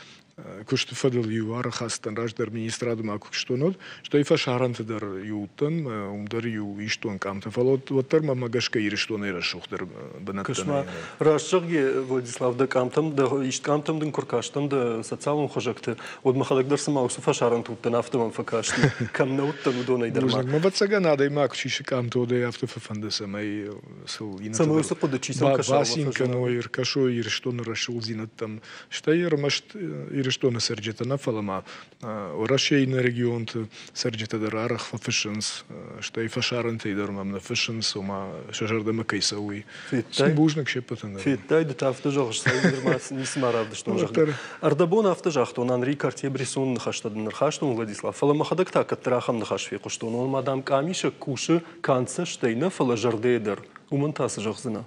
куысты фӕдыл-иу арӕх ацыдтӕн раздӕр министрады ма куы куыстон, уӕд, стӕй фӕсарӕнты дӕр иу уыдтӕн, уым дӕр иу истон къамтӕ, фӕлӕ уӕддӕр мӕмӕ гӕсгӕ Ирыстонӕй рӕсугъддӕр бынӕттӕ Кӕс-ма, раст зӕгъгӕ, Владислав, дӕ къамтӕм, дӕ ист къамтӕм дын куы ркастӕн дӕ социалон хызӕгты, уӕд мӕхӕдӕг дӕр цыма уыцы фӕсарӕнты уыдтӕн, афтӕ мӕм фӕкасти. Кӕм нӕ уыдтӕн, уыдонӕй дӕр ма. Бузныг. Ӕвӕццӕгӕн, адӕймаг чи сы къамты, уӕд афтӕ фӕфӕнды, цӕмӕй сыл Цӕмӕй уыцы хъуыды чи сӕм кӕса, бацин кӕной, ӕркӕсой Ирыстоны рӕсугъддзинӕдтӕм. Стӕй ӕрмӕст Ирыстоны цӕрджытӕ нӕ, фӕлӕ ма Уӕрӕсейы иннӕ регионты цӕрджытӕ дӕр арӕх фӕфыссынц, стӕй фӕсарӕнтӕй дӕр мӕм ныффыссынц, ома сӕ зӕрдӕмӕ кӕй цӕуы, уый. Федтай? Бузныг се ппӕтӕн дӕр. Федтай, ды та афтӕ зӕгъыс, цӕй нырма ницыма равдыстон, зӕгъгӕ. Ӕрдӕбон афтӕ загътон, Анри Картье-Брессоны ныхӕстӕ дын ӕрхастон, Владислав, фӕлӕ мӕхӕдӕг та кӕддӕр ахӕм ныхас фехъуыстон, ома, дам, къамисӕг кусы канд цӕстӕй нӕ, фӕлӕ зӕрдӕйӕ дӕр. Уымӕн та цы зӕгъдзынӕ?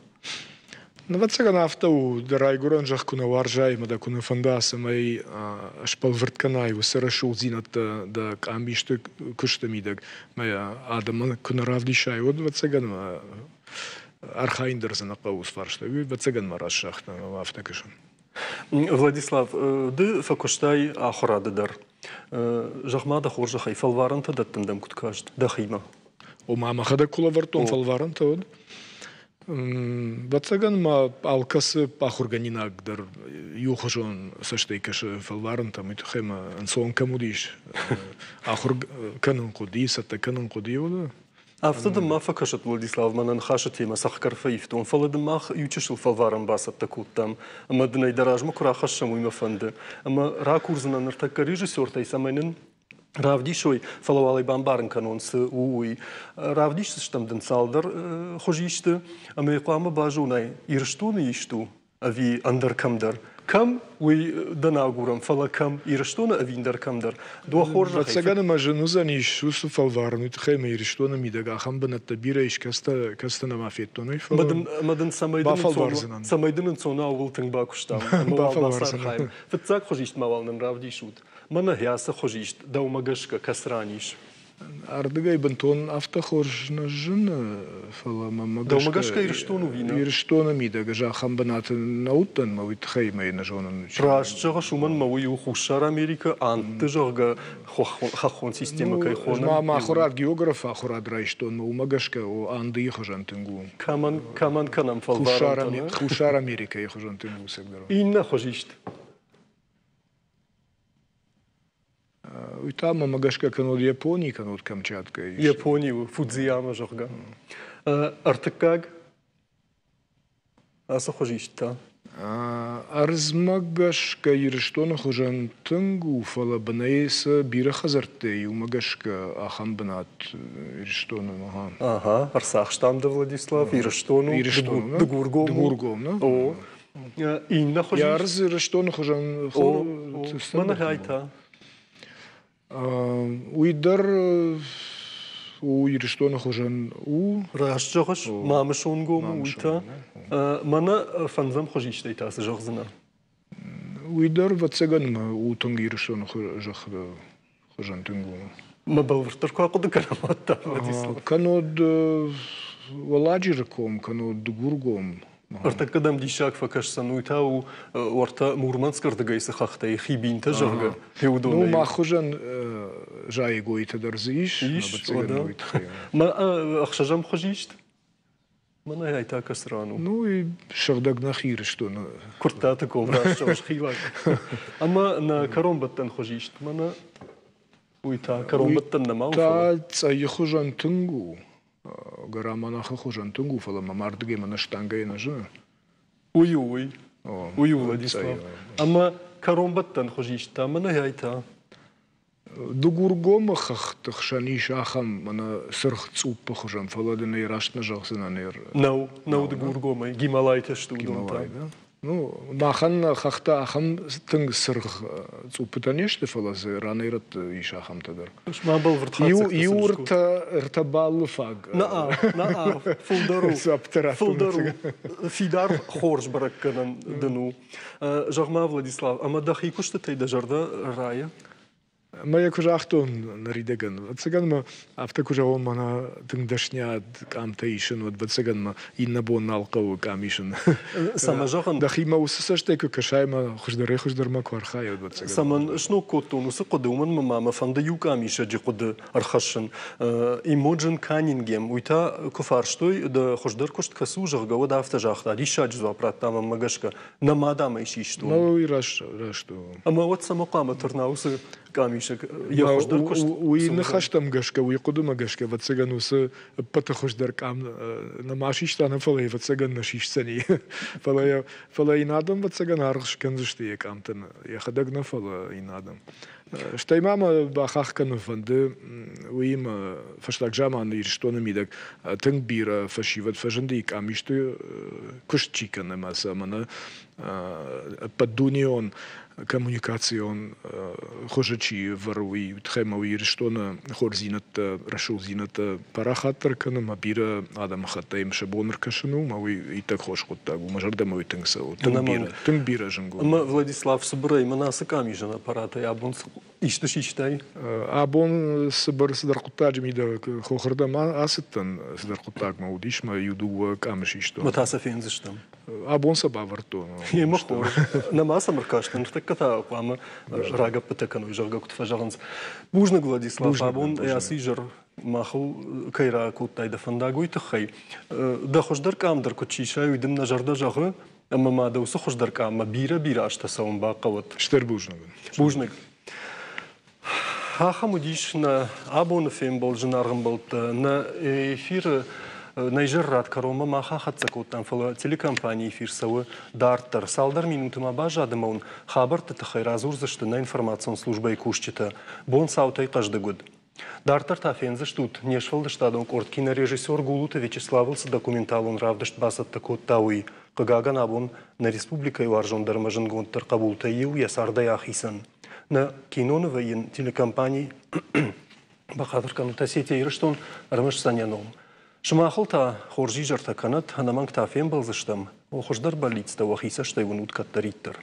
Ӕвӕццӕгӕн афтӕ у, дӕ райгуырӕн зӕхх куы нӕ уарзай ӕмӕ дӕ куы нӕ фӕнда, цӕмӕй сбӕлвырд кӕнай уыцы рӕсугъддзинӕдтӕ дӕ къамисты куысты мидӕг, ӕмӕ адӕмӕн куы нӕ равдисай, уӕд, ӕвӕццӕгӕн, архайын дӕр дзы нӕ хъӕуы уыцы фарста. Уый, ӕвӕццӕгӕн, мӕ раст загъта, афтӕ кӕсын. Владислав, ды фӕкуыстай ахуырады дӕр. Зӕгъ-ма дӕ хорзӕхӕй, фӕлварӕнтӕ дӕттын дӕм куыд каст дӕхимӕ? Ома мӕхӕдӕг куы лӕвӕрдтон фӕлварӕнтӕ, уӕд Ӕвӕццӕгӕн ма алкӕцы ахуыргӕнинаг дӕр иухуызон цӕстӕй кӕсы фӕлварӕнтӕм, уый тыххӕй ма ӕнцон кӕм уыдис, ахуыр кӕнын хъуыди, цӕттӕ кӕнын хъуыди, уӕдӕ. Афтӕ дын ма фӕкӕсӕд, Владислав, мӕнӕ ныхасы темӕ цӕхгӕр фӕивтон, фӕлӕ дын мах иучысыл фӕлварӕн бацӕттӕ кодтам, ӕмӕ дын ӕй дӕ размӕ куы рахӕссӕм, уый мӕ фӕнды. Ӕмӕ ракурдзынӕн ныртӕккӕ режиссертӕй, цӕмӕй нын равдисой, фӕлӕ уал ӕй бамбарын кӕнон, цы у, уый. Равдисдзыстӕм дын цалдӕр хуызисты, ӕмӕ йӕ хъуамӕ базонай, Ирыстоны ист у ӕви ӕндӕр кӕмдӕр. Кӕм, уый дӕ нӕ агурӕм, фӕлӕ кӕм, Ирыстоны ӕви ӕндӕр кӕмдӕр. Дыууӕ хорзӕхӕй. Ӕвӕццӕгӕн ӕмӕ зын уыдзӕнис уыцы фӕлварын, уый тыххӕй ӕмӕ Ирыстоны мидӕг ахӕм бынӕттӕ бирӕ ис, кӕцытӕ нӕма федтон, уый, фӕлӕ Ӕмӕ дын бафӕлвардзынӕн. Цӕмӕй дын ӕнцон у, ууыл тынг бакуыстам. Ӕмӕ уал бацархайӕм. Фыццаг хуызист ма уал нын равдисут. Мӕнӕ ацы хуызист дӕумӕ гӕсгӕ кӕцы ран ис? Ардыгӕй бынтон афтӕ хорз нӕ зыны, фӕлӕ мӕмӕ гӕсгӕ Дӕумӕ гӕсгӕ Ирыстон у вина? Ирыстоны мидӕг ӕз ахӕм бынаты нӕ уыдтӕн, мӕ уый тыххӕй мӕ нӕ зонын. Раст зӕгъыс, уымӕн мӕ уый у Хуссар Америкӕ, Андты, зӕгъгӕ, хӕххон системӕ кӕй хонӕм. Ӕз ма ахуырад, географы ахуырад райстон, мӕ уымӕ гӕсгӕ о Андыйы хуызӕн тынг у. Кӕмӕн, кӕмӕн кӕнӕм фӕлварӕнтӕ? Хуссар Америкӕйы хуызӕн тынг у цӕгдӕр. Иннӕ хуызист. Уый та мӕмӕ гӕсгӕ кӕнод Япони, кӕнод Камчаткӕйы. Япони у, Фудзияма, зӕгъгӕ. Ӕртыккаг ацы хуызист та? Ӕрдзмӕ гӕсгӕ Ирыстоны хуызӕн тынг у, фӕлӕ бынӕй цы бирӕ хӕдзӕрттӕ и, уымӕ гӕсгӕ ахӕм бынат Ирыстоны. Ага. Ага, ӕрцахстам дӕ, Владислав. Ирыстон у, Ирыстон, Дыгургом. Дыгургом, О. Иннӕ хуызӕн? Йӕ ӕрдз Ирыстоны хуызӕн Мӕнӕ та. Уый дӕр у Ирыстоны хуызӕн у. Раст зӕгъыс, Мамысонгом у уый та. Мӕнӕ фӕндзӕм хуызистӕй та цы зӕгъдзынӕ? Уый дӕр, ӕвӕццӕгӕн, у тынг Ирыстоны хуызӕн тынг у. Мӕ бӕлвырддӕр куы ахъуыды кӕнӕм, уӕд та Владислав. Кӕннод Уӕлладжыры ком, кӕннод Дыгургом. Ӕртӕккӕ дӕм диссаг фӕкӕсдзӕн, уый та у уӕртӕ Мурманскы ӕрдыгӕй цы хӕхтӕй Хибинтӕ, зӕгъгӕ, уыдонӕй. Ну, мах хуызӕн зайӕгойтӕ дӕр дзы ис. Ис, уӕдӕ. Мӕ ӕхсӕзӕм хуызист? Мӕнӕ ай та кӕцы ран у? Ну, и сыгъдӕг нӕхи Ирыстоны. Куырттаты ком раст зӕгъыс, хилаг. Ӕмӕ нӕ кӕронбӕттӕн хуызист, мӕнӕ уый та кӕронбӕттӕн нӕма у, Та цъӕйы хуызӕн тынг у. Гӕрӕманахы хуызӕн тынг у, фӕлӕ мӕ ардыгӕй мӕнӕ штангӕйӕ нӕ зыны. Уый у уый. Уый у Владислав. Ӕмӕ кӕронбӕттӕн хуызист та мӕнӕ ай та. Дыгургомы хӕхты хсӕн ис ахӕм мӕнӕ цыргъ цъуппы хуызӕн, фӕлӕ дын ӕй раст нӕ зӕгъдзынӕн. Нӕу, нӕу Дыгургомӕй, Гималайтӕ сты уыдон та. Ну, махӕн хӕхтӕ ахӕм тынг цыргъ цъуппытӕ не сты, фӕлӕ дзы ранӕй-рӕтты ис ахӕмтӕ дӕр. Ма бӕлвырд хатдзӕгтӕ Иу ӕртӕ баллы фаг. Наа, наа, фылдӕр у. Фылдӕр у. Фидар хорз бӕрӕггӕнӕн дын у. Зӕгъ-ма, Владислав, ӕмӕ дӕхи куыстытӕй дӕ зӕрдӕ райы? Ӕмӕ йӕ куы загътон ныридӕгӕн, ӕвӕццӕгӕн мӕ афтӕ куы зӕгъон, мӕнӕ тынг дӕсниад къамтӕ исын, уӕд ӕвӕццӕгӕн мӕ иннӕ бон нал хъӕуы къам исын. Цӕмӕ зӕгъын? Дӕхимӕ уыцы цӕстӕй куы кӕсай ӕмӕ хуыздӕрӕй-хуыздӕрмӕ куы архайай, ӕвӕццӕгӕн. Цӕмӕн сног кодтон уыцы хъуыды, уымӕн ӕмӕ мӕ фӕнды иу къамисӕджы хъуыды ӕрхӕссын. Имоджин Каннингем, уый та куы фарстой, дӕ хуыздӕр куыст кӕцы у, зӕгъгӕ, уӕд афтӕ загъта, диссаджы дзуапп радта мӕнмӕ гӕсгӕ. Нӕ мад ӕм ӕй систон. Ну, уый раст, раст у. Ӕмӕ уӕд цӕмӕ хъуамӕ тырна уыцы къамисӕг йӕ хуыздӕр куыст? Уый ныхӕстӕм гӕсгӕ, уый хъуыдымӕ гӕсгӕ, ӕвӕццӕгӕн, уыцы ӕппӕты хуыздӕр къам нӕма систа, нӕ фӕлӕ ӕвӕццӕгӕн нӕ сисдзӕни. Фӕлӕ, фӕлӕ йын адӕм, ӕвӕццӕгӕн, аргъ скӕндзысты йӕ къамтӕн. Йӕхӕдӕг нӕ, фӕлӕ йын адӕм. Стӕй ма мӕ бахахх кӕнын фӕнды, уыимӕ фӕстаг заманы Ирыстоны мидӕг тынг бирӕ фӕсивӕд фӕзынди къамисты куыст чи кӕны ӕмӕ сӕ мӕнӕ ӕппӕтдунеон коммуникацион хуызы чи вӕры, уый тыххӕй ма уый Ирыстоны хорздзинӕдтӕ, рӕсугъддзинӕдтӕ парахатдӕр кӕны ӕмӕ бирӕ адӕмыхаттӕй сӕ бон ӕркӕсын у, ӕмӕ уый иттӕг хорз хъуыддаг у. Мӕ зӕрдӕмӕ уый тынг цӕуы, тынг бирӕ, тынг бирӕ зынгонд. Ӕмӕ Владислав цыбырӕй мӕнӕ ацы къамисӕн аппаратӕй абон исты систай? Абон цыбыр цыдӕр хъуыддаджы мидӕг хохырдӕм ацыдтӕн, цыдӕр хъуыддагмӕ уыдис, мӕ иу-дыууӕ къамы систон. Мӕ та сӕ фендзыстӕм. Абон сӕ бавӕрдтон. Емӕ хорз. Нӕма сӕм ӕркастӕн, ныртӕккӕ та хъуамӕ рагӕппытӕ кӕной, зӕгъгӕ, куыд фӕзӕгъынц. Бузныг, Владислав, абон ацы изӕр махыл кӕй ракодтай дӕ фӕндаг, уый тыххӕй. Дӕ хуыздӕр къам дӕр куыд сисай, уый дын нӕ зӕрдӕ зӕгъы, ӕмӕ ма дӕ уыцы хуыздӕр къаммӕ бирӕ-бирӕ азтӕ цӕуын бахъӕуӕд. Стыр бузныг. Бузныг. Ахӕм уыдис нӕ абоны фембӕлд, зынаргъ ӕмбӕлттӕ. Нӕ эфиры нӕ изӕррад кӕронмӕ мах ахӕццӕ кодтам, фӕлӕ телекомпанийы эфир цӕуы дарддӕр. Цалдӕр минуты ма баззад ӕмӕ уын хабӕртты тыххӕй радзурдзысты нӕ информацион службӕйы кусджытӕ. Бон цаутӕй хъӕздыг уыд. Дарддӕр та фендзыстут, не сфӕлдыстадон къорд кинорежиссер Гулуты Вячеславыл цы документалон равдыст бацӕттӕ кодта, уый. Хъыгагӕн, абон нӕ республикӕйы уарзондӕр ӕмӕ зындгонддӕр хъӕбултӕй иу йӕ цардӕй ахицӕн. Нӕ кинонывы йын телекомпани бахатыр кӕнут Осетия Ирыстон ӕрмӕстдзӕн йӕ ном. Сымахыл та хорз изӕртӕ кӕнӕт, ӕнӕмӕнг та фембӕлдзыстӕм. О, хуыздӕр бӕллицтӕ уӕхи цӕстӕй уынут кӕддӕриддӕр.